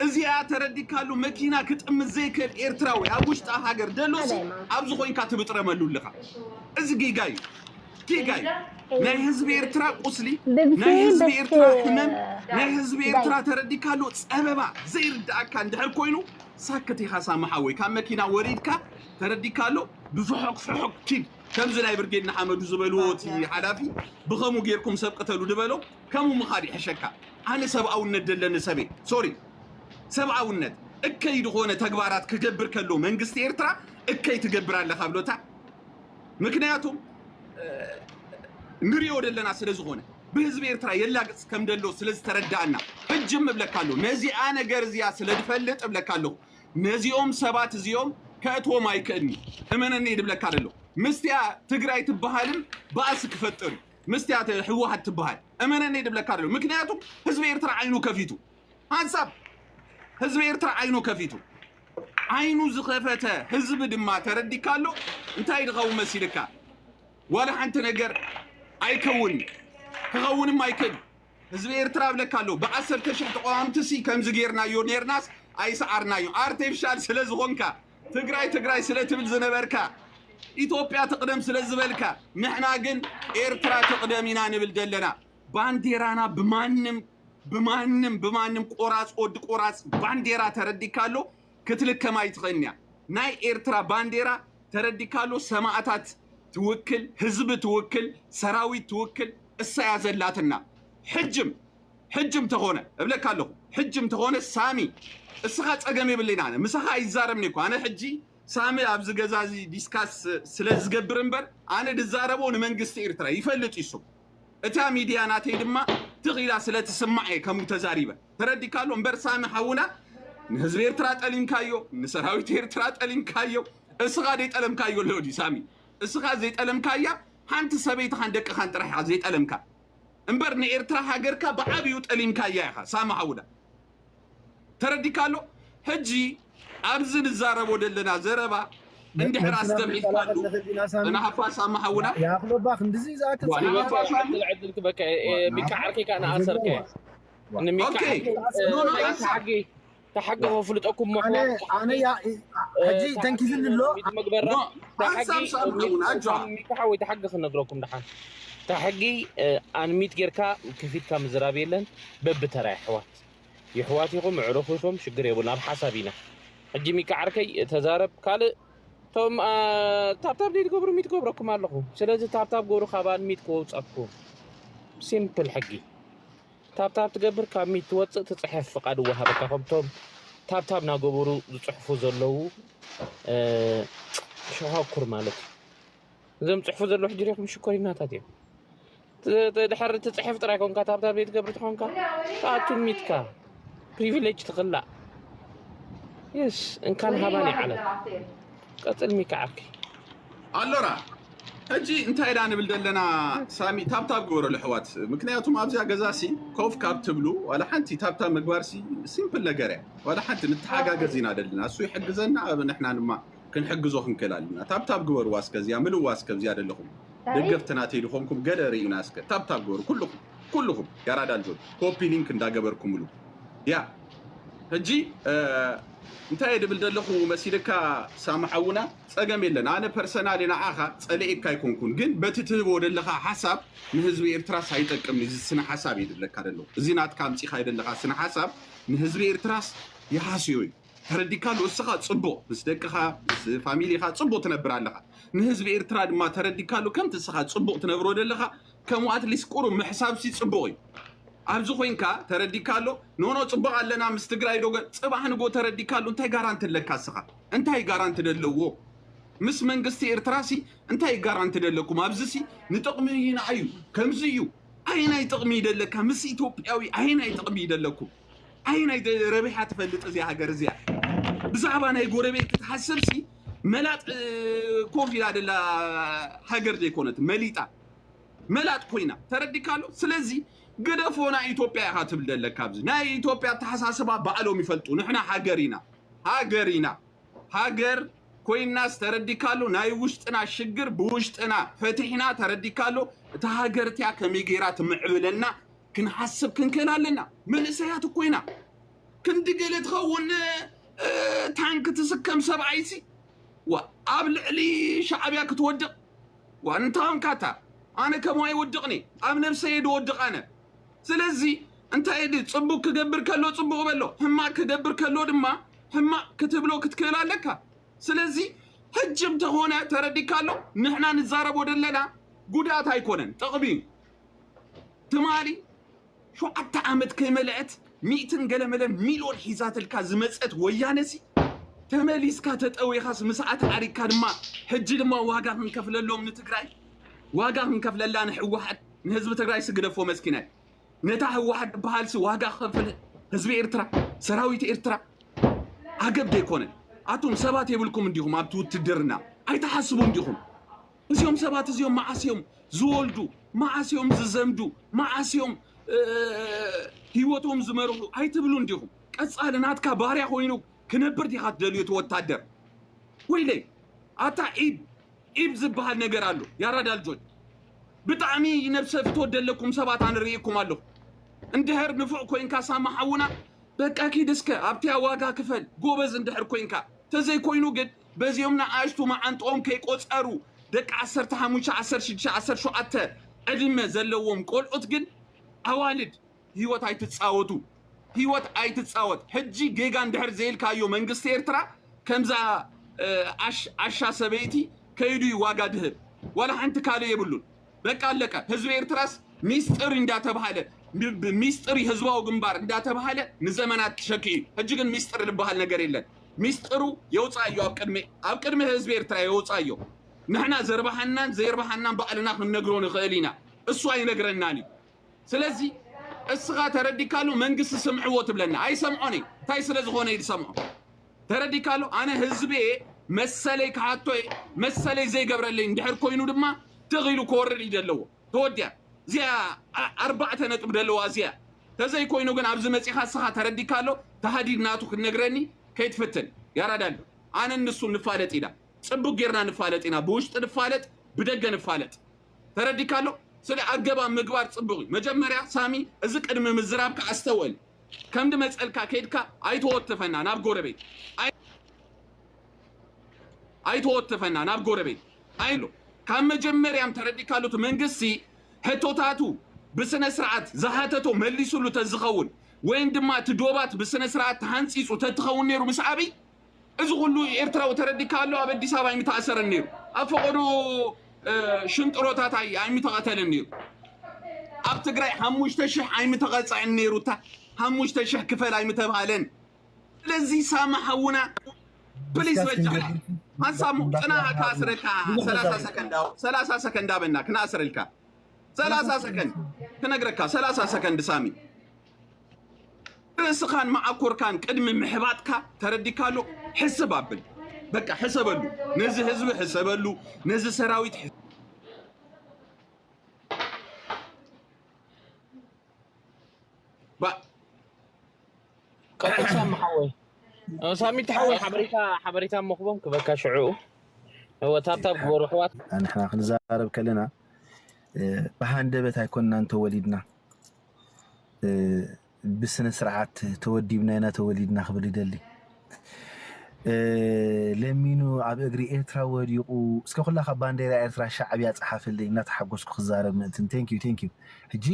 እዚኣ ተረዲካሉ መኪና ክጥምት ዘይክእል ኤርትራዊ ኣብ ውሽጣ ሃገር ደሎሲ ኣብዚ ኮይንካ ትብጥረመሉ ኣለኻ እዚ ጌጋ እዩ ጌጋ እዩ ናይ ህዝቢ ኤርትራ ቁስሊ ናይ ህዝቢ ኤርትራ ሕመም ናይ ህዝቢ ኤርትራ ተረዲካሉ ጸበባ ዘይርድኣካ እንድሕር ኮይኑ ሳክት ኢኻ ሳምሓወይ ካብ መኪና ወሪድካ ተረዲካሉ ብፍሑቅ ፍሑቅ ኪድ ከምዚ ናይ ብርጌድ ንሓመዱ ዝበልዎ እቲ ሓላፊ ብኸሙ ጌርኩም ሰብ ቅተሉ ድበሎ ከሙ ምኻድ ይሕሸካ ኣነ ሰብኣውነት ደለኒ ሰበይ ሶሪ ሰብኣውነት እከይ ዝኾነ ተግባራት ክገብር ከሎ መንግስቲ ኤርትራ እከይ ትገብር ኣለኻ ብሎታ። ምክንያቱም ንሪኦ ዘለና ስለ ዝኾነ ብህዝቢ ኤርትራ የላግጽ ከም ደሎ ስለ ዝተረዳእና፣ ሕጅም እብለካ ኣለኹ፣ ነዚኣ ነገር እዚኣ ስለ ድፈልጥ እብለካ ኣለኹ። ነዚኦም ሰባት እዚኦም ከእትዎም ኣይክእልኒ፣ እመነኒ ድብለካ ደሎ። ምስቲያ ትግራይ ትበሃልም ባእሲ ክፈጥር እዩ። ምስቲያ ህወሓት ትበሃል እመነኒ ድብለካ ደሎ። ምክንያቱም ህዝቢ ኤርትራ ዓይኑ ከፊቱ፣ ሓንሳብ ህዝቢ ኤርትራ ዓይኑ ከፊቱ፣ ዓይኑ ዝኸፈተ ህዝቢ ድማ ተረዲካ ኣሎ። እንታይ ድኸውን መሲልካ? ዋላ ሓንቲ ነገር ኣይከውን፣ ክኸውንም ኣይክእል። ህዝቢ ኤርትራ እብለካ ኣሎ፣ ብዓሰርተ ሽሕ ተቃዋምቲ ሲ ከምዚ ጌርናዮ ኔርናስ ኣይሰዓርናዮ። ኣርቲፊሻል ስለ ዝኾንካ፣ ትግራይ ትግራይ ስለ ትብል ዝነበርካ፣ ኢትዮጵያ ትቕደም ስለ ዝበልካ፣ ንሕና ግን ኤርትራ ትቕደም ኢና ንብል ዘለና። ባንዴራና ብማንም ብማንም ብማንም ቆራፅ ወዲ ቆራፅ ባንዴራ ተረዲካ ኣሎ ክትልከም ኣይትኽእልንያ። ናይ ኤርትራ ባንዴራ ተረዲካ ኣሎ ሰማእታት ትውክል፣ ህዝቢ ትውክል፣ ሰራዊት ትውክል እሳያ ዘላትና። ሕጅም ሕጅም ተኾነ እብለካ ኣለኹ፣ ሕጅም ተኾነ ሳሚ እስኻ ጸገም የብለይና፣ ኣነ ምሳኻ ኣይዛረብን እኮ። ኣነ ሕጂ ሳሚ ኣብዚ ገዛ እዚ ዲስካስ ስለ ዝገብር እምበር ኣነ ድዛረቦ ንመንግስቲ ኤርትራ ይፈልጥ ይሱ። እታ ሚድያ ናተይ ድማ ትኺላ ስለ ትስማዕ እየ ከምኡ ተዛሪበ። ተረዲካ ኣሎ እምበር ሳሚ ሓውና ንህዝቢ ኤርትራ ጠሊምካዮ፣ ንሰራዊት ኤርትራ ጠሊምካዮ። እስኻ ዘይጠለምካዮ ኣሎ ድዩ ሳሚ? እስኻ ዘይጠለምካያ ሓንቲ ሰበይትኻን ደቅኻን ጥራሕ ኢኻ ዘይጠለምካ እምበር ንኤርትራ ሃገርካ ብዓብዩ ጠሊምካያ ኢኻ ሳሚ ሓውና። ተረዲካ ኣሎ። ሕጂ ኣብዚ ንዛረቦ ዘለና ዘረባ እንድሕር ኣስተብሂልካሉ ንሓፋ ሳሚ ሓውና ያክሎባ ክንድዚ ዝኣክል ዋይ፣ ጸገም ዋይ፣ ዋይ። ሚካ ዓርከይ ከዓ ንኣሰርካ ንሚካ ኦኬ። ዓርከይ ኖ፣ ኖ፣ ተሓጊ ተሓጊ ከፍልጠኩም ኣነ ኣነ ያ ሕጂ ተንኪዝኒ ኣሎ መግበራ ኖ፣ ሓንሳብ ሳሚ ሓውና ኣጆ ሚካ ሓወይ ተሓጊ ክነግረኩም ደሓን ተሕጊ ኣንሚት ጌርካ ክፊትካ ምዝራብ የለን። በብተራ የሕዋት ይሕዋት ኢኹም፣ ኣዕሩኽ ኢኹም፣ ሽግር የብሉን። ኣብ ሓሳብ ኢና። ሕጂ ሚካ ዓርከይ ተዛረብ። ካልእ እቶም ታብታብ ዘይትገብሩ ሚት ገብረኩም ኣለኹ። ስለዚ ታብታብ ገብሩ ካብ ኣንሚት ክወውፃኩም። ሲምፕል ሕጊ። ታብታብ ትገብር ካብ ሚት ትወፅእ ትፅሕፍ ፍቓድ ወሃበካ። ከምቶም ታብታብ ናገበሩ ዝፅሕፉ ዘለዉ ሸኳኩር ማለት እዩ። እዞም ፅሕፉ ዘለዉ ሕጂ ሪኹም ሽኮሪናታት እዮም። ድሕር ትፅሕፍ ጥራይ ኮንካ ታብታብ ዘይትገብር ትኾንካ ተኣቱ ሚትካ ፕሪቪሌጅ ትኽላእ። የስ እንካን ሃባን ይዓለም ቀፅል ሚካ ዓርከይ ኣሎራ። ሕጂ እንታይ ኢና ንብል ዘለና ሳሚ? ታብታብ ግበረሉ ኣሕዋት። ምክንያቱም ኣብዚኣ ገዛ ሲ ኮፍ ካብ ትብሉ ዋላ ሓንቲ ታብታብ ምግባር ሲ ሲምፕል ነገር እያ። ዋላ ሓንቲ ንተሓጋገዝ ኢና ደልና፣ እሱ ይሕግዘና፣ ኣብ ንሕና ድማ ክንሕግዞ ክንክእል ኣለና። ታብታብ ግበርዋ እስከ እዚኣ ምልዋ እስከ እዚኣ ደለኹም ደገፍቲ ናተይ ዝኾንኩም ገለ ርእዩና እስከ ታብታብ ግበሩ ኩልኹም ኩልኹም ያራዳ ልጆች ኮፒ ሊንክ እንዳገበርኩምሉ ያ። ሕጂ እንታይ ድብል ደለኹ መሲልካ ሳሚ ሓውና? ጸገም የለን። ኣነ ፐርሰናሊ ንዓኻ ጸሊኤካ ኣይኮንኩን፣ ግን በቲ ትህቦ ደለኻ ሓሳብ ንህዝቢ ኤርትራስ ኣይጠቅም። እዚ ስነ ሓሳብ እዩ ድብለካ ደለኹ። እዚ ናትካ ኣምጺኻ ደለኻ ስነ ሓሳብ ንህዝቢ ኤርትራስ ይሃስዮ እዩ። ተረዲካ ኣሎ እስኻ ጽቡቕ ምስ ደቅኻ ምስ ፋሚሊኻ ጽቡቕ ትነብር ኣለኻ። ንህዝቢ ኤርትራ ድማ ተረዲካ ኣሎ ከምቲ እስኻ ጽቡቕ ትነብሮ ደለኻ ከምኡ ኣትሊስ ቁሩብ ምሕሳብ ሲ ጽቡቕ እዩ። ኣብዚ ኮይንካ ተረዲካ ኣሎ ኖኖ ጽቡቕ ኣለና ምስ ትግራይ ዶ ገ- ጽባሕ ንጎ ተረዲካ ኣሎ እንታይ ጋራንቲ ኣለካ እስኻ እንታይ ጋራንቲ ደለዎ ምስ መንግስቲ ኤርትራ ሲ እንታይ ጋራንቲ ደለኩም ኣብዚ ሲ ንጥቕሚ ኢና እዩ ከምዚ እዩ ኣየናይ ጥቕሚ ይደለካ ምስ ኢትዮጵያዊ ኣየናይ ጥቕሚ ይደለኩም ኣየናይ ደ- ረቢሓ ትፈልጥ እዚኣ ሃገር እዚኣ ብዛዕባ ናይ ጎረቤት ክትሓስብ ሲ መላጥ እ፣ ኮፍ ኢላ ደላ ሃገር ዘይኮነት መሊጣ መላጥ ኮይና ተረዲካ ኣሎ ስለዚ ግደፎ ናይ ኢትዮጵያ ኢኻ ትብል ደለካ ኣብዚ ናይ ኢትዮጵያ ኣተሓሳስባ ባዕሎም ይፈልጡ ንሕና ሃገር ኢና ሃገር ኢና ሃገር ኮይናስ ተረዲካ ኣሎ ናይ ውሽጥና ሽግር ብውሽጥና ፈቲሕና ተረዲካ ኣሎ እታ ሃገር እቲያ ከመይ ገይራ ትምዕብለና ክንሓስብ ክንክእል ኣለና መንእሰያት እኮ ኢና ክንዲ ገለ ትኸውን እ፣ ታንክ ትስከም ሰብኣይሲ ዋ ኣብ ልዕሊ ሻዕብያ ክትወድቕ ዋ እንታይ ኾንካታ ኣነ ከምኡ ኣይወድቕኒ ኣብ ነብሰየ ድወድቕ ኣነ ስለዚ እንታይ ድ ጽቡቅ ክገብር ከሎ ጽቡቅ በሎ ህማቅ ክገብር ከሎ ድማ ህማቅ ክትብሎ ክትክእል ኣለካ ስለዚ ሕጂ እንተኾነ ተረዲካ ኣሎ ንሕና ንዛረቦ ደለና ጉዳት ኣይኮነን ጥቕሚ እዩ ትማሊ ሸውዓተ ዓመት ከይመልአት ሚእትን ገለመለ ሚልዮን ሒዛትልካ ዝመፀት ወያነ ሲ ተመሊስካ ተጠዊኻስ ምስኣት ዓሪግካ ድማ ሕጂ ድማ ዋጋ ክንከፍለሎም ንትግራይ፣ ዋጋ ክንከፍለላ ንሕወሓት፣ ንህዝቢ ትግራይ ስግደፎ መስኪናይ። ነታ ህወሓት ዝበሃልሲ ዋጋ ክኸፍል ህዝቢ ኤርትራ፣ ሰራዊት ኤርትራ። ዓገብ ዶ ኣይኮነን? ኣቱም ሰባት የብልኩም እንዲኹም ኣብቲ ውትድርና፣ ኣይትሓስቡ እንዲኹም። እዚኦም ሰባት እዚኦም መዓስ እዮም ዝወልዱ? መዓስ እዮም ዝዘምዱ? መዓስ እዮም ህይወቶም ዝመርሑ? ኣይትብሉ እንዲኹም። ቀፃሊ ናትካ ባርያ ኮይኑ ክነብር ዲኻ ትደልዮ እቲ ወታደር? ወይለይ ኣታ ኢብ ኢብ ዝበሃል ነገር ኣሎ። ያራዳ ልጆች፣ ብጣዕሚ ነብሰ ፍትወት ደለኩም ሰባት ኣነ ርእየኩም ኣለኹ። እንድሕር ንፉዕ ኮይንካ ሳማ ሓውና፣ በቃ ኪድ እስከ ኣብቲያ ዋጋ ክፈል፣ ጎበዝ እንድሕር ኮይንካ። ተዘይኮይኑ ግን በዚኦም ንኣሽቱ መዓንጥኦም ከይቆጸሩ ደቂ ዓሰርተ ሓሙሽተ፣ ዓሰርተ ሽዱሽተ፣ ዓሰርተ ሸውዓተ ዕድመ ዘለዎም ቆልዑት ግን ኣዋልድ ህይወት ኣይትጻወቱ፣ ህይወት ኣይትጻወት። ሕጂ ጌጋ እንድሕር ዘይልካዮ መንግስቲ ኤርትራ ከምዛ ኣሻ ሰበይቲ ከይዱ እዩ ዋጋ ድህብ። ዋላ ሓንቲ ካልእ የብሉን። በቃ ኣለቀ። ህዝቢ ኤርትራስ ሚስጥር እንዳተባሃለ፣ ሚስጥር ህዝባዊ ግንባር እንዳተባሃለ ንዘመናት ተሸኪ እዩ። ሕጂ ግን ሚስጥር ዝበሃል ነገር የለን። ሚስጥሩ የውፃዮ ኣብ ቅድሚ ኣብ ቅድሚ ህዝቢ ኤርትራ የውፃዮ። ንሕና ዘርባሃናን ዘየርባሃናን ባዕልና ክንነግሮ ንኽእል ኢና። እሱ ኣይነግረናን እዩ። ስለዚ እስኻ ተረዲካሉ መንግስቲ ስምዕዎ ትብለና። ኣይሰምዖን እዩ። እንታይ ስለ ዝኾነ እዩ ዝሰምዖ? ተረዲካሉ ኣነ ህዝቢ እየ፣ መሰለይ ክሓቶ እየ፣ መሰለይ ዘይገብረለይ እንድሕር ኮይኑ ድማ ትኺሉ ክወርድ እዩ ዘለዎ። ተወዲያ። እዚኣ ኣርባዕተ ነጥብ ደለዋ እዚኣ። ተዘይኮይኑ ግን ኣብዚ መፂኻ እስኻ ተረዲካሎ ተሃዲድ ናቱ ክትነግረኒ ከይትፍትን። ያራዳሉ ኣነ ንሱ ንፋለጥ ኢና። ፅቡቅ ጌርና ንፋለጥ ኢና። ብውሽጢ ንፋለጥ፣ ብደገ ንፋለጥ። ተረዲካሎ? ስለ ኣገባብ ምግባር ፅቡቅ እዩ። መጀመርያ ሳሚ እዚ ቅድሚ ምዝራብካ ኣስተውዕል። ከምዲ መፀልካ ከይድካ ኣይተወትፈና ናብ ጎረቤት። ኣይተወትፈና ናብ ጎረቤት። ኣይሎ ካብ መጀመርያም ተረዲካሉ እቲ መንግስቲ ሕቶታቱ ብስነ ስርዓት ዝሓተቶ መሊሱሉ ተዝኸውን ወይም ድማ እቲ ዶባት ብስነ ስርዓት ተሃንፂፁ ተትኸውን ነይሩ ምስ ኣብይ እዚ ኩሉ ኤርትራዊ ተረዲካ ኣሎ ኣብ ኣዲስ ኣበባ ኣይምተኣሰረን ነይሩ። ኣብ ፈቐዶ ሽንጥሮታት ኣይምተቐተለን ነይሩ። ኣብ ትግራይ ሓሙሽተ ሽሕ ኣይምተቐፀዐን ነይሩ። እታ ሓሙሽተ ሽሕ ክፈል ኣይምተባሃለን። ስለዚ ሳሚ ሓውና ፕሊስ በጃኻ ሓንሳሙ ቅና ክኣስረካ ሰላሳ ሰከንድ ሰላሳ ሰከንድ ኣበና ክነኣስረልካ ሰላሳ ሰከንድ ክነግረካ ሰላሳ ሰከንድ ሳሚ ርእስኻን መዓኮርካን ቅድሚ ምሕባጥካ ተረዲካሉ ሕስብ ኣብል። በቃ ሕሰበሉ፣ ነዚ ህዝቢ ሕሰበሉ፣ ነዚ ሰራዊት ቀጥል ሳሚ ሓወይ ሳሚት ሓወይ ሓበሬታ ሓበሬታ መኽቦም ክበካ ሽዑ እወ ታብታብ ግበሩ ኣሕዋት። ንሕና ክንዛረብ ከለና ብሃንደበት ኣይኮንናን ተወሊድና ብስነ ስርዓት ተወዲብና ኢና ተወሊድና ክብል ይደሊ። ለሚኑ ኣብ እግሪ ኤርትራ ወዲቑ እስከ ኩላኻ ባንዴራ ኤርትራ ሻዕብያ ጸሓፈልለይ እናተሓጎስኩ ክዛረብ ምእንትን thank you thank you ሕጂ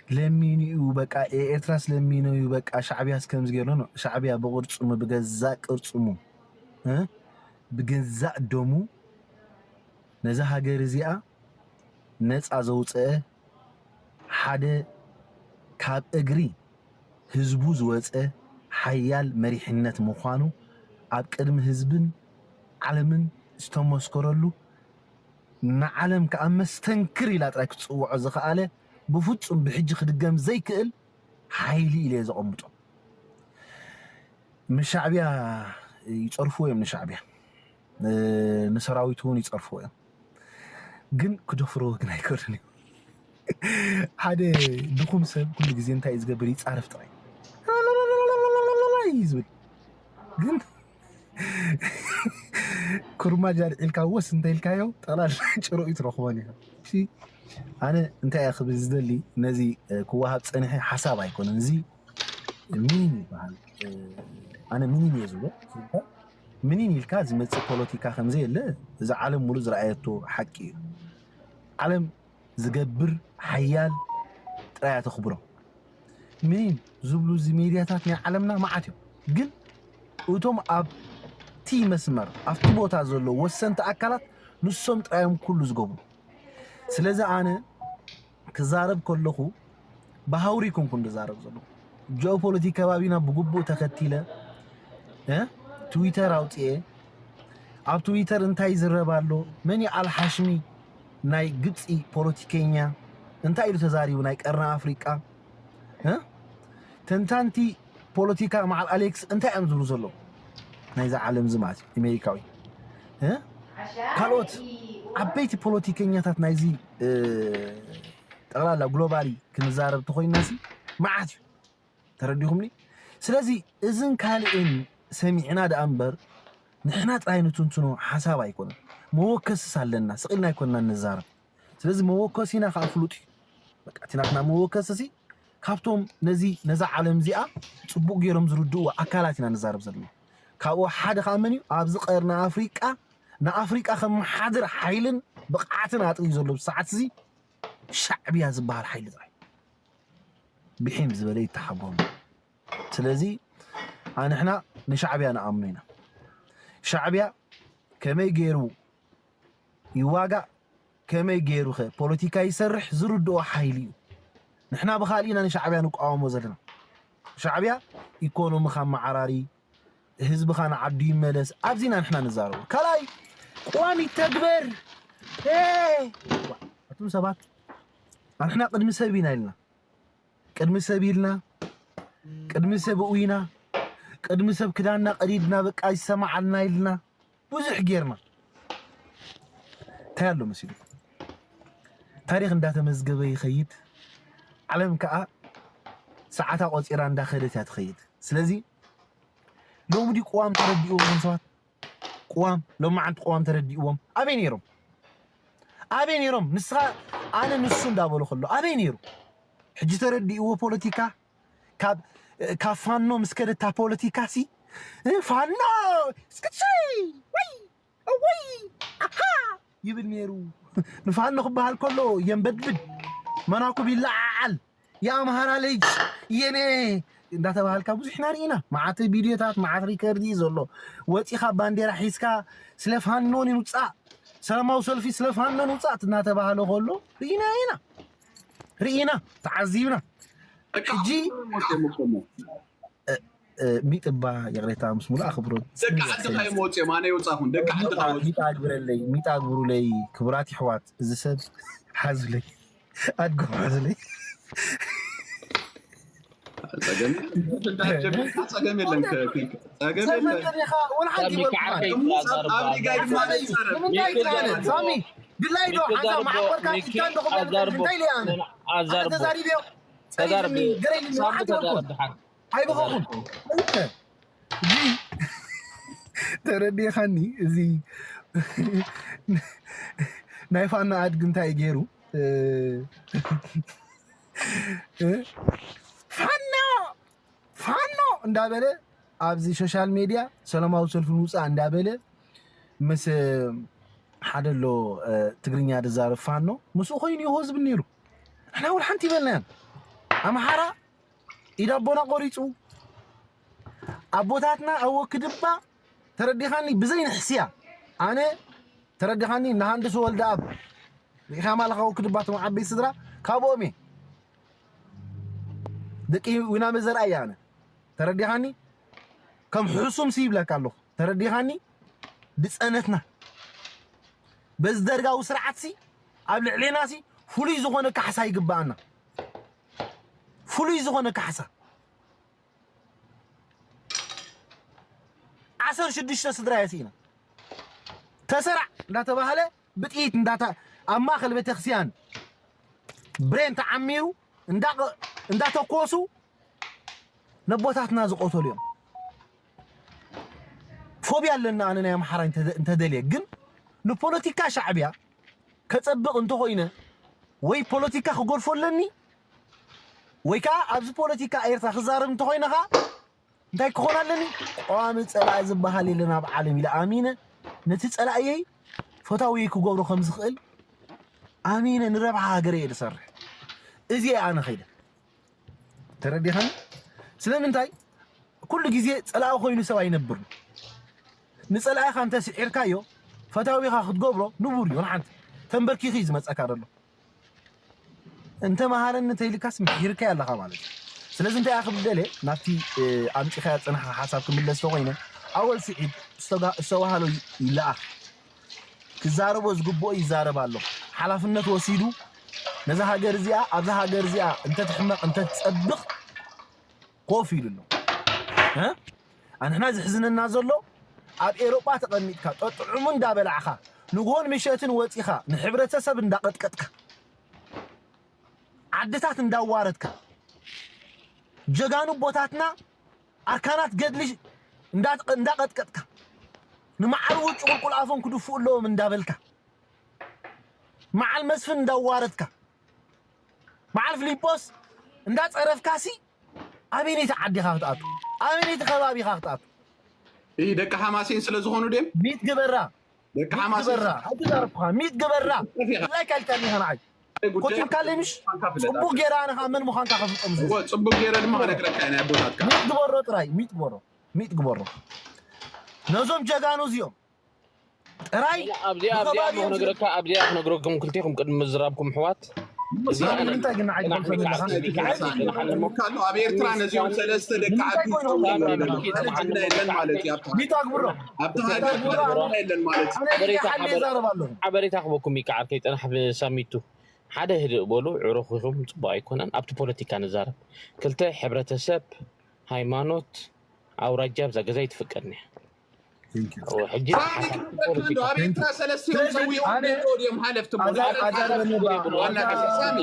ለሚኑ እዩ በቃ ኤርትራስ ለሚኑ እዩ በቃ ሻዕብያስ ከምዚ ገይሩ ነው ሻዕብያ ብቕርጽሙ ብገዛእ ቅርጽሙ ብገዛእ ደሙ ነዛ ሃገር እዚኣ ነፃ ዘውፀአ ሓደ ካብ እግሪ ህዝቡ ዝወፀ ሓያል መሪሕነት ምዃኑ ኣብ ቅድሚ ህዝብን ዓለምን ዝተመስከረሉ ንዓለም ከዓ መስተንክር ኢላ ጥራይ ክትፅውዖ ዝኸኣለ ብፍፁም ብሕጂ ክድገም ዘይክእል ሓይሊ ኢለ ዘቐምጦ ምስ ሻዕብያ ይፀርፍዎ እዮም ንሻዕብያ ንሰራዊቱ እውን ይፀርፍዎ እዮም ግን ክደፍርዎ ግን ኣይክእሉን እዮም ሓደ ድኹም ሰብ ኩሉ ግዜ እንታይ እዩ ዝገብር ይፃረፍ ጥራይ እዩ ዝብል ግን ኩርማጅ ኣልዒልካ ወስ እንተኢልካዮ ጠቕላላ ጭርኡ ትረኽቦን ኢኻ ኣነ እንታይ እየ ክብል ዝደሊ ነዚ ክወሃብ ፀኒሐ ሓሳብ ኣይኮነን እዚ ምኒን ይበሃል ኣነ ምኒን እየ ዝብሎ ምኒን ኢልካ ዝመፅእ ፖለቲካ ከምዘየለ እዚ ዓለም ሙሉ ዝረኣየቶ ሓቂ እዩ ዓለም ዝገብር ሓያል ጥራይ ኣተኽብሮ ምኒን ዝብሉ እዚ ሜድያታት ናይ ዓለምና መዓት እዮም ግን እቶም ኣብቲ መስመር ኣብቲ ቦታ ዘለዉ ወሰንቲ ኣካላት ንሶም ጥራዮም ኩሉ ዝገብሩ ስለዚ ኣነ ክዛረብ ከለኹ ብሃውሪ ይኮንኩን ዝዛረብ ዘለኹ ጂኦፖለቲክ ከባቢና ብግቡእ ተኸቲለ፣ እ? ትዊተር ኣውፅኤ፣ ኣብ ትዊተር እንታይ ይዝረብ ኣሎ፣ መን እዩ ኣልሓሽሚ ናይ ግብፂ ፖለቲከኛ፣ እንታይ ኢሉ ተዛሪቡ፣ ናይ ቀርኒ ኣፍሪቃ፣ እ? ተንታንቲ ፖለቲካ መዓል ኣሌክስ እንታይ እዮም ዝብሉ ዘለዉ? ናይዛ ዓለም እዚ ማለት እዩ፣ ኣሜሪካዊ፣ እ? ካልኦት ዓበይቲ ፖለቲከኛታት ናይዚ፣ እ፣ ጠቕላላ ግሎባሊ ክንዛረብ ተኾይንና ሲ መዓት እዩ። ተረዲኹምኒ? ስለዚ እዝን ካልእን ሰሚዕና ደኣ እምበር ንሕና ጥራይ ንትንትኖ ሓሳብ ኣይኮነን። መወከስስ ኣለና፣ ስቕ ኢልና ኣይኮንና ንዛረብ። ስለዚ መወከሲና ከዓ ፍሉጥ እዩ። በቃ እቲ ናትና መወከሲ ሲ ካብቶም ነዚ፣ ነዛ ዓለም እዚኣ ጽቡቕ ገይሮም ዝርድእዎ ኣካላት ኢና ንዛረብ ዘለና። ካብኡ ሓደ ከዓ መን እዩ? ኣብዚ ቀርኒ ኣፍሪቃ ንኣፍሪቃ ከመሓድር ሓይልን ብቕዓትን ኣጥርዩ ዘሎ ብሰዓት እዚ ሻዕብያ ዝበሃል ሓይሊ ጥራይ። ብሒም ዝበለ ይተሓጎም። ስለዚ ኣንሕና ንሻዕብያ ንኣምኖ ኢና። ሻዕብያ ከመይ ገይሩ ይዋጋእ፣ ከመይ ገይሩ ኸ ፖለቲካ ይሰርሕ ዝርድኦ ሓይሊ እዩ። ንሕና ብኻልእ ኢና ንሻዕብያ ንቃወሞ ዘለና። ሻዕብያ ኢኮኖሚኻ መዓራሪ፣ ህዝብኻ ንዓዱ ይመለስ፣ ኣብዚ ኢና ንሕና ንዛረቡ። ካልኣይ ቅዋም ይተግበር። ኤ፣ ኣቱም ሰባት፣ ኣንሕና ቅድሚ ሰብ ኢና ኢልና፣ ቅድሚ ሰብ ኢልና፣ ቅድሚ ሰብ እዊና፣ ቅድሚ ሰብ ክዳንና ቀዲድና፣ በቃ ይሰማዓልና ኢልና ብዙሕ ጌርና። እንታይ ኣሎ መሲሉ? ታሪኽ እንዳተመዝገበ ይኸይድ። ዓለም ከኣ ሰዓታ ቆጺራ እንዳኸደት እያ ትኸይድ። ስለዚ ሎሚ ድዩ ቅዋም ተረዲእዎም እዞም ሰባት? ቅዋም፣ ሎማዓንቲ ቅዋም ተረዲእዎም። ኣበይ ነይሮም? ኣበይ ነይሮም? ንስኻ፣ ኣነ ንሱ እንዳበሎ ከሎ ኣበይ ነይሩ? ሕጂ ተረዲእዎ ፖለቲካ። ካብ፣ ካብ ፋኖ ምስ ከደታ ፖለቲካ ሲ፣ እ፣ ፋኖ እስክትሽ ወይ ወይ ኣሃ ይብል ነይሩ። ንፋኖ ክበሃል ከሎ የንበድብድ፣ መናኩብ ይለዓዓል፣ የኣምሃራ ልጅ የኔ እንዳተባሃልካ ብዙሕና ርኢና። መዓት ቪድዮታት፣ መዓት ሪከርድ እዩ ዘሎ። ወፂኻ ባንዴራ ሒዝካ ስለ ፋኖ ንውፃእ፣ ሰላማዊ ሰልፊ ስለ ፋኖ ንውፃእ እናተባሃለ ከሎ ርኢና ኢና፣ ርኢና፣ ተዓዚብና። ሕጂ እ፣ እ፣ ሚጥባ ይቕሬታ፣ ምስ ሙሉእ ኣኽብሮት። ደቂ ዓድኻ እዮም ወፂኦም፣ ኣነ ይወፃኹን፣ ደቂ ዓድኻ ወፂኦም። ሚጣ ኣግብረለይ፣ ሚጣ ኣግብሩለይ ክቡራት ይሕዋት፣ እዚ ሰብ ሓዙለይ፣ ኣድጎ ሓዙለይ። ጸገም፣ ጸገም የለን፣ ጸገም የለን። ሳሚ፣ ድላይ ዶ ሓንሳብ መዓኮርካ ኢድካ እንደኹም እንታይ ኢለ ኣነ? ኣዛርቦ። ተዛርቢ። ገረይ ሳሚ ተዛርቢ። ኣይበኸኹን። እንተ፣ እዚ ተረዲኻኒ፣ እዚ ናይ ፋና ኣድግ እንታይ ገይሩ? እ፣ እ፣ ፋኖ፣ ፋኖ እንዳበለ ኣብዚ ሶሻል ሜድያ ሰላማዊ ሰልፊ ንውፃእ እንዳበለ ምስ ሓደ ኣሎ፣ እ፣ ትግርኛ ዝዛረብ ፋኖ ምስኡ ኮይኑ ይሆ ዝብል ነይሩ። ንሕና እውን ሓንቲ ይበልናያን። ኣምሓራ ኢድ ኣቦና ቆሪፁ፣ ኣቦታትና ኣብ ወክድባ ተረዲኻኒ ብዘይ ንሕስያ። ኣነ ተረዲኻኒ፣ ንሃንድስ ወልደኣብ ሪኢኻ ማለኻ ወክድባ፣ እቶም ዓበይቲ ስድራ ካብኦም እየ። ደቂ ዊናመ ዘርኣይ ኣነ። ተረዲኻኒ? ከም ሕሱም ሲ ይብለካ ኣለኹ። ተረዲኻኒ? ድፀነትና በዚ ደርጋዊ ስርዓት ሲ ኣብ ልዕሌና ሲ ፍሉይ ዝኾነ ካሕሳ ይግበኣና። ፍሉይ ዝኾነ ካሕሳ። ዓሰርተ ሽዱሽተ ስድራ እየ ስኢና። ተሰራዕ እንዳተባሃለ ብጥይት እንዳታ-፣ ኣብ ማእከል ቤተክርስትያን ብሬን ተዓሚሩ እንዳ-፣ እንዳተኮሱ ነቦታትና ዝቆተሉ እዮም። ፎብያ ኣለና ኣነ ናይ ኣምሓራ እንተ-፣ እንተደልየ፣ ግን ንፖለቲካ ሻዕብያ ከጸብቕ እንተኾይነ ወይ ፖለቲካ ክገድፎ ኣለኒ ወይ ከዓ ኣብዚ ፖለቲካ ኤርትራ ክዛረብ እንተኾይነ ከዓ እንታይ ክኾን ኣለኒ? ቀዋሚ ጸላኢ ዝበሃል የለን ኣብ ዓለም ኢለ ኣሚነ፣ ነቲ ጸላእየይ ፈታውየይ ክገብሮ ከም ዝኽእል ኣሚነ ንረብሓ ሃገረይ እየ ዝሰርሕ። እዚ እየ ኣነ ኸይደ። ተረዲኻኒ? ስለምንታይ? ኩሉ ግዜ ጸላኢ ኮይኑ ሰብ ኣይነብርን። ንጸላኢኻ እንተ ስዒርካዮ፣ ፈታዊኻ ክትገብሮ ንቡር እዩ። ንሓንቲ ተንበርኪኺ እዩ ዝመጸካ ዘሎ። እንተ መሃረኒ እንተ ኢልካስ ምሒርካዮ ኣለኻ ማለት እዩ። ስለዚ እንታይ እያ ክብል ደልየ፣ ናብቲ ኣምፂኻዮ ዝፀናሕካ ሓሳብ ክምለስ ተኮይነ፣ ኣወል ስዒድ ዝተባሃሎ ይለኣኽ፣ ክዛረቦ ዝግብኦ ይዛረብ ኣሎ። ሓላፍነት ወሲዱ ነዛ ሃገር እዚኣ፣ ኣብዛ ሃገር እዚኣ እንተትሕመቕ እንተትፀብቕ ኮፍ ኢሉ ኣሎ። ኣንሕና ዝሕዝነና ዘሎ ኣብ ኤሮጳ ተቐሚጥካ ጠጥዑሙ እንዳበላዕኻ ንጎን ምሸትን ወፂኻ ንሕብረተሰብ እንዳቐጥቀጥካ ዓድታት እንዳዋረድካ ጀጋኑ ቦታትና ኣርካናት ገድሊ እንዳቐጥቀጥካ ንመዓል ውጭ ቁልቁል ኣፎም ክድፍኡ ኣለዎም እንዳበልካ መዓል መስፍን እንዳዋረድካ መዓል ፍሊጶስ እንዳፀረፍካሲ ኣበይነይቲ ዓዲኻ ክትኣቱ ኣበይነይቲ ከባቢኻ ክትኣቱ ይህ ደቂ ሓማሴን ስለ ዝኾኑ ድም ሚት ግበራ ደቂ ሚት ሓማሴን ግበራ ኣይትዛረብካ ሚት ግበራ ጠፊኻ ላይ ካልካኒ ኸንዓይ ኮቲምካለይ ምሽ ምዃንካ ፍለጥ። ፅቡቅ ጌራ ኣነ ከዓ መን ምዃንካ ከፍልጦም ዝብል እወ፣ ፅቡቅ ገይረ ድማ ክነግረካ እየ ናይ ኣቦታትካ ሚት ግበሮ ጥራይ ሚት ግበሮ ሚት ግበሮ ነዞም ጀጋኑ እዚኦም ጥራይ ኣብዚኣ ኣብዚኣ ብኸባቢኦም ክነግረካ ኣብዚኣ ክነግረኩም ክልቴኹም ቅድሚ ምዝራብኩም ኣሕዋት ሳሚ ንምንታይ ግን ንዓይ ትፈልፈኒ ኣለኻ ካሎ ኣብ ኤርትራ ነዚኦም ሰለስተ ደቂ ዓዲ ንምንታይ ኮይኖም ይፀውዑ ኣለዉ። ሓደ ጅግና የለን ማለት እዩ ኣብታ ሚት ኣግብሮ ኣብታ ሃገር ሓደ ጅግና የለን ማለት እዩ። ኣነ ሓበሬታ ሓሊ ሓበሬታ ይዛረብ ኣለኹ ሓበሬታ ክበኩም ይከዓል ከይፀናሕ ብሳሚቱ ሓደ ህድእ በሉ ዕሩኽ ኢኹም ፅቡቅ ኣይኮነን ኣብቲ ፖለቲካ ንዛረብ ክልተ ሕብረተሰብ ሃይማኖት ኣውራጃ ብዛ ገዛ ይትፍቀድኒ ሕጂ ሳሚ ክብረካ እንዶ ኣብ ኤርትራ ሰለስቲኦም ሰዊኦም ዶ እዮም ሃለፍቲ ኣዛር ኣዛር በንባ ዋና ሳሚ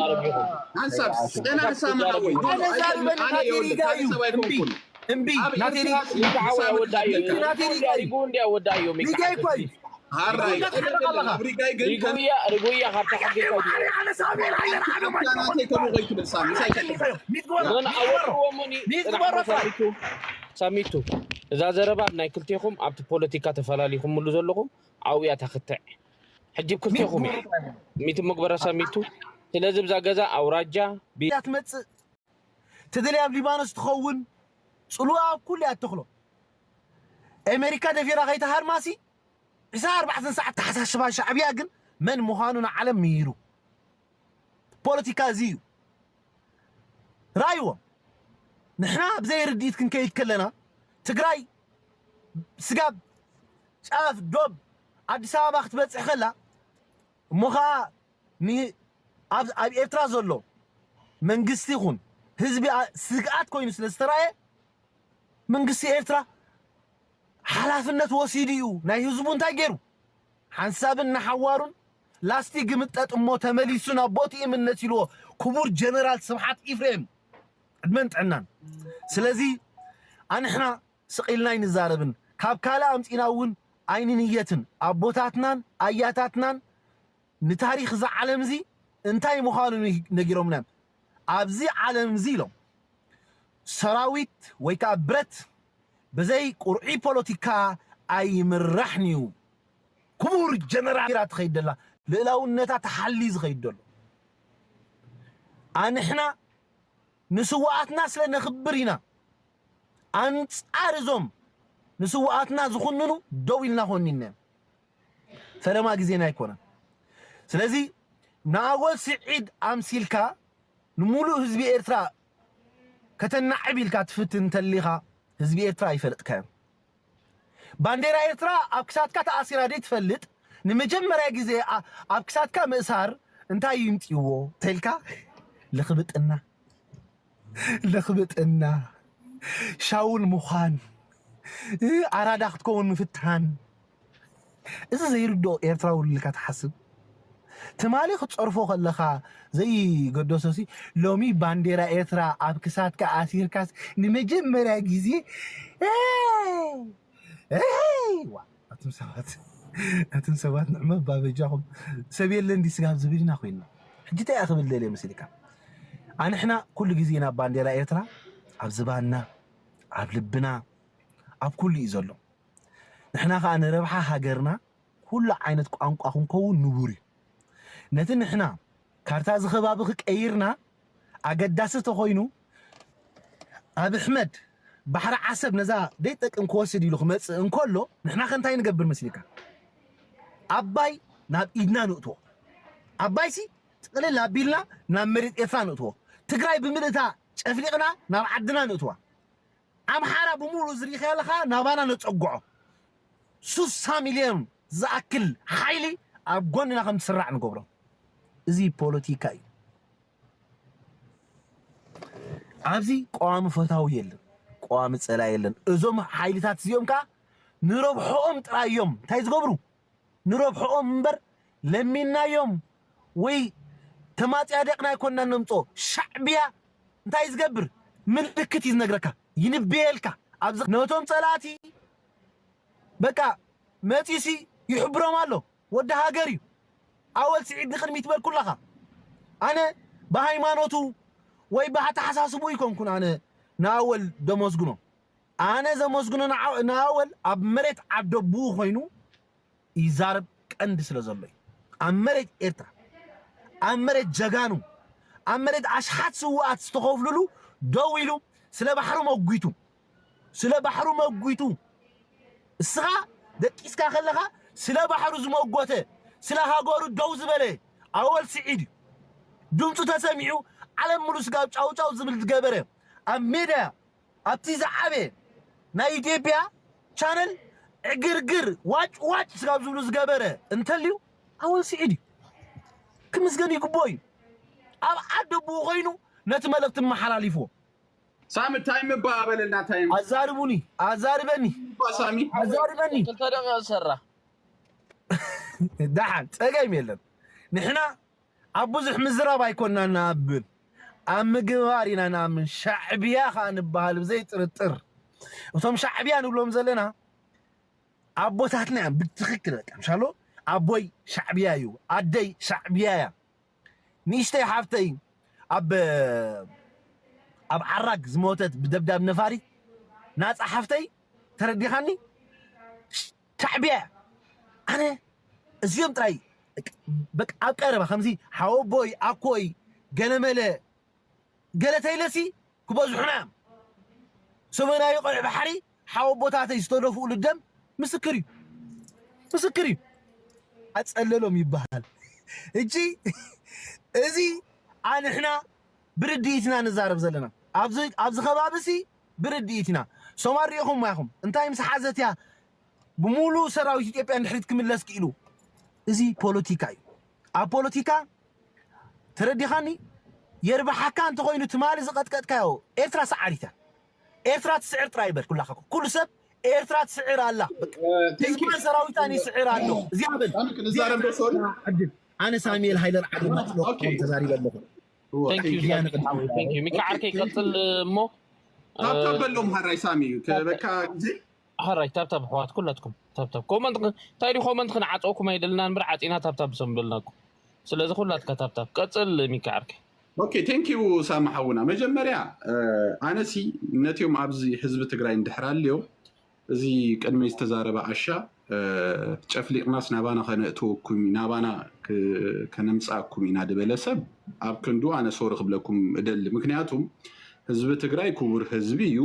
ሓንሳብ ጸና ሳሚ ሓወይ ኣነ ዛርበኒ ኣነ ናተይ ይኸውልህ ሪጋ እዩ ሓንሳብ እምቢ ኣይኮንኩን እምቢ ኣብ ናተይ ኤርትራ ሪጋ ሳሚ ናተይ ሪጋ እዩ ሪጉ እንዲያ ወዳእዮም ሪጋ እኮ እዩ ሃራይ ሪጋ ትሓረቕ ኣለኻ ኣብ ሪጋይ ግን ከም ሪጉያ ሪጉያ ካብታ ሓገካ ኣነ ሳሚ ኣነ ሓደ ማለት ናተይ ከምኡ ከይትብል ሳሚ ምሳይ ከይትብል ሚት ግበሮ ኖን ኣወቅዎሞኒ ሚት ግበሮ ጥራይ ሳሚቱ እዛ ዘረባ ናይ ክልቴኹም ኣብቲ ፖለቲካ ተፈላሊኹምሉ ዘለኹም ኣብያ ተክትዕ ሕጂ ክልቴኹም እየ ሚቲ ምግበረ ሳሚቱ ስለዚ ብዛ ገዛ ኣውራጃ ቢ- እያ ትመፅእ ትደልያ ኣብ ሊባኖስ ትኸውን ፅሉኣ ኣብ ኩሉ እያ ትተኽሎ ኣሜሪካ ደፊራ ከይተሃርማሲ ዕስራ ኣርባዕተ ሰዓት ተሓሳስባ ሻዕብያ ግን መን ምዃኑ ንዓለም ምሂሩ ፖለቲካ እዚ እዩ ራይዎም ንሕና ብዘይ ርድኢት ክንከይድ ከለና ትግራይ ስጋብ ጫፍ ዶብ ኣዲስ ኣበባ ክትበፅሕ ከላ እሞ ከዓ ን- ኣብ ኣብ ኤርትራ ዘሎ መንግስቲ ይኹን ህዝቢ ኣ- ስግኣት ኮይኑ ስለ ዝተረኣየ መንግስቲ ኤርትራ ሓላፍነት ወሲዱ እዩ ናይ ህዝቡ እንታይ ገይሩ ሓንሳብን ንሓዋሩን ላስቲክ ይምጠጥ እሞ ተመሊሱ ናብ ቦትኡ ይምለስ ኢልዎ ክቡር ጀነራል ስብሓት ኢፍሬም ዕድመን ጥዕናን ስለዚ ኣንሕና ስቕ ኢልና ኣይንዛረብን ካብ ካልእ ኣምፂና እውን ኣይንንየትን ኣቦታትናን ኣያታትናን ንታሪክ እዚ ዓለም እዚ እንታይ ምዃኑ ነጊሮምና እዮም ኣብዚ ዓለም እዚ ኢሎም ሰራዊት ወይ ከዓ ብረት ብዘይ ቁርዒ ፖለቲካ ኣይምራሕን እዩ ክቡር ጀነራል ራ ትኸይድ ደላ ልእላውነታ ተሓሊ ዝኸይድ ደሎ ኣንሕና ንስዋኣትና ስለ ነኽብር ኢና ኣንፃር እዞም ንስዋኣትና ዝኹንኑ ደው ኢልና ኮኒነ ፈለማ ግዜና ኣይኮነን ስለዚ ንኣወል ስዒድ ኣምሲልካ ንሙሉእ ህዝቢ ኤርትራ ከተናዕብ ኢልካ ትፍትን እንተሊኻ ህዝቢ ኤርትራ ኣይፈልጥካዮም ባንዴራ ኤርትራ ኣብ ክሳትካ ተኣሲራ ደይ ትፈልጥ ንመጀመርያ ግዜ ኣብ ክሳትካ ምእሳር እንታይ ይምፅዎ ተልካ ልኽብጥና ልኽብጥና ሻውል ምዃን ኣራዳ ክትከውን ምፍታን እዚ ዘይርድኦ ኤርትራዊ ኢልካ ትሓስብ ትማሊ ክትፀርፎ ከለኻ ዘይገደሶሲ ሎሚ ባንዴራ ኤርትራ ኣብ ክሳትካ ኣሲርካስ ንመጀመርያ ግዜ ኣቱም ሰባት ኣቱም ሰባት ንዕመ ባበጃኹም ሰብ የለን ዲ ስጋብ ዝብል ኢና ኮይንና ሕጂ እንታይ ክብል ደልየ መሲልካ ኣንሕና ኩሉ ግዜ ናብ ባንዴራ ኤርትራ ኣብ ዝባንና ኣብ ልብና ኣብ ኩሉ እዩ ዘሎ ንሕና ከዓ ንረብሓ ሃገርና ኩሉ ዓይነት ቋንቋ ክንከውን ንቡር እዩ ነቲ ንሕና ካርታ እዚ ከባቢ ክቀይርና ኣገዳሲ ተኮይኑ ኣብ ኣሕመድ ባሕሪ ዓሰብ ነዛ ደይጠቅም ክወስድ ኢሉ ክመፅእ እንከሎ ንሕና ከ እንታይ ንገብር መስልካ ኣባይ ናብ ኢድና ንእትዎ ኣባይሲ ጥቅልል ኣቢልና ናብ መሬት ኤርትራ ንእትዎ ትግራይ ብምልእታ ጫ ጨፍሊቕና ናብ ዓድና ንእትዋ። ኣምሓራ ብምሉእ ዝሪእኻ ኣለኻ ናባና ነጸግዖ። ሱሳ ሚልዮን ዝኣክል ሓይሊ ኣብ ጎንና ከም ትስራዕ ንገብሮ። እዚ ፖለቲካ እዩ። ኣብዚ ቀዋሚ ፈታዊ የለን፣ ቀዋሚ ጸላኢ የለን። እዞም ሓይልታት እዚኦም ከኣ ንረብሕኦም ጥራይ እዮም እንታይ ዝገብሩ? ንረብሕኦም እምበር ለሚናዮም ወይ ተማጽያደቕና ኣይኮንናን ነምጾ። ሻዕብያ እንታይ ዝገብር? ምልክት እዩ ዝነግረካ፣ ይንብየልካ። ኣብዚ ነቶም ጸላእቲ በቃ መጺሲ ይሕብሮም ኣሎ። ወዲ ሃገር እዩ። ኣወል ስዒድ ንቕድሚት በል ኩላኻ። ኣነ ብሃይማኖቱ ወይ ብኣተሓሳስቡ ይኮንኩን ኣነ ንኣወል ደመስግኖ። ኣነ ዘመስግኖ ንዓ-፣ ንኣወል ኣብ መሬት ዓደቡኡ ኮይኑ ይዛረብ ቀንዲ ስለ ዘሎ እዩ። ኣብ መሬት ኤርትራ፣ ኣብ መሬት ጀጋኑ፣ ኣብ መሬት ኣሽሓት ስውኣት ዝተኸፍልሉ ደው ኢሉ ስለ ባሕሩ መጒቱ፣ ስለ ባሕሩ መጒቱ። እስኻ ደቂስካ ከለኻ ስለ ባሕሩ ዝመጎተ፣ ስለ ሃገሩ ደው ዝበለ ኣወል ስዒድ እዩ። ድምፁ ተሰሚዑ ዓለም ሙሉ ስጋብ ጫው ጫው ዝብል ዝገበረ፣ ኣብ ሜዳ ኣብቲ ዝዓበየ ናይ ኢትዮጵያ ቻነል ዕግርግር ዋጭ ዋጭ ስጋብ ዝብሉ ዝገበረ እንተልዩ ኣወል ስዒድ እዩ። ክምስገን ይግብኦ እዩ። ኣብ ዓዲ ኣቦኡ ኮይኑ ነቲ መልእኽቲ መሓላሊፍዎ። ሳሚ ታይም እባ በለልና፣ ታይም። ኣዛርቡኒ፣ ኣዛርበኒ፣ እባ ሳሚ። ኣዛርበኒ። ክልተ ደቂቕ ሰራ። ደሓን፣ ጸገም የለን። ንሕና ኣብ ብዙሕ ምዝራብ ኣይኮንና ንኣምን፣ ኣብ ምግባር ኢና ንኣምን። ሻዕብያ ኸኣ ንበሃል ብዘይ ጥርጥር። እቶም ሻዕብያ ንብሎም ዘለና ኣቦታትና እዮም ብትኽክል። በቃ፣ ምሻሎ ኣቦይ ሻዕብያ እዩ፣ ኣደይ ሻዕብያ እያ። ንእሽተይ ሓፍተይ ኣብ፣ ኣብ ዓራግ ዝሞተት ብደብዳብ ነፋሪት ናጻ ሓፍተይ፣ ተረዲኻኒ? ሻዕብያ እያ። ኣነ እዚኦም ጥራይ በቃ ኣብ ቀረባ ከምዚ ሓወቦይ፣ ኣኮይ፣ ገለመለ፣ ገለ ተይለሲ ክበዝሑና እዮም። ሰሜናዊ ቀይሕ ባሕሪ ሓወቦታተይ ዝተደፍኡሉ ደም ምስክር እዩ። ምስክር እዩ። ኣጸለሎም ይበሃል። እጂ እዚ ኣንሕና ብርድኢትና ንዛረብ ዘለና። ኣብዚ፣ ኣብዚ ከባቢ ሲ ብርድኢትና። ሶማል ሪኢኹም ኢኹም። እንታይ ምስ ሓዘት እያ ብሙሉ ሰራዊት ኢትዮጵያ እንድሕሪት ክምለስ ክኢሉ? እዚ ፖለቲካ እዩ። ኣብ ፖለቲካ ተረዲኻኒ? የርብሓካ እንተኾይኑ ትማሊ ዝቐጥቀጥካዮ ኤርትራ ሰዓሪታ። ኤርትራ ትስዕር ጥራይ ይበል ኩላኻ። ኩሉ ሰብ ኤርትራ ትስዕር ኣላ። በቃ። እ፣ thank you። ህዝባን ሰራዊታን ይስዕር ኣሎ። እዚኣ በል። ኣነ ክንዛረብ ዶ፣ ሶሪ? ዕድል። ኣነ ሳሙኤል ሃይለ ርዓድ ማጽሎ ኦኬ። ተዛሪበ ኣለኹ። ኦ፣ thank you፣ thank you። ሶሪ። ሓወይ፣ thank you። ሚካ ዓርከይ ቀጽል እሞ፣ ታብታብ እ፣ በሎም ሃራይ ሳሚ፣ ከ-፣ በቃ ግዜ። ሃራይ ታብታብ ኣሕዋት ኩላትኩም ታብታብ። ኮመንት ክ-፣ እንታይ ድዩ ኮመንት ክንዓጽወኩም ኣይደልናን እምበር ዓጺና ታብታብ ሰምብልናኩም። ስለዚ ኩላትካ ታብታብ። ቀጽል ሚካ ዓርከይ። ኦኬ፣ thank you ሳሚ ሓውና። መጀመርያ፣ እ፣ ኣነሲ ነትዮም ኣብዚ ህዝቢ ትግራይ እንድሕር ኣልዮ፣ እዚ ቅድመይ ዝተዛረበ ዓሻ፣ እ፣ ጨፍሊቕናስ ናባና ከነእትወኩም፣ ናባና ክ-፣ ከነምጽኣኩም ኢና ዝበለ ሰብ ኣብ ክንዱ ኣነ ሶሪ ክብለኩም እደሊ። ምክንያቱም ህዝቢ ትግራይ ክቡር ህዝቢ እዩ።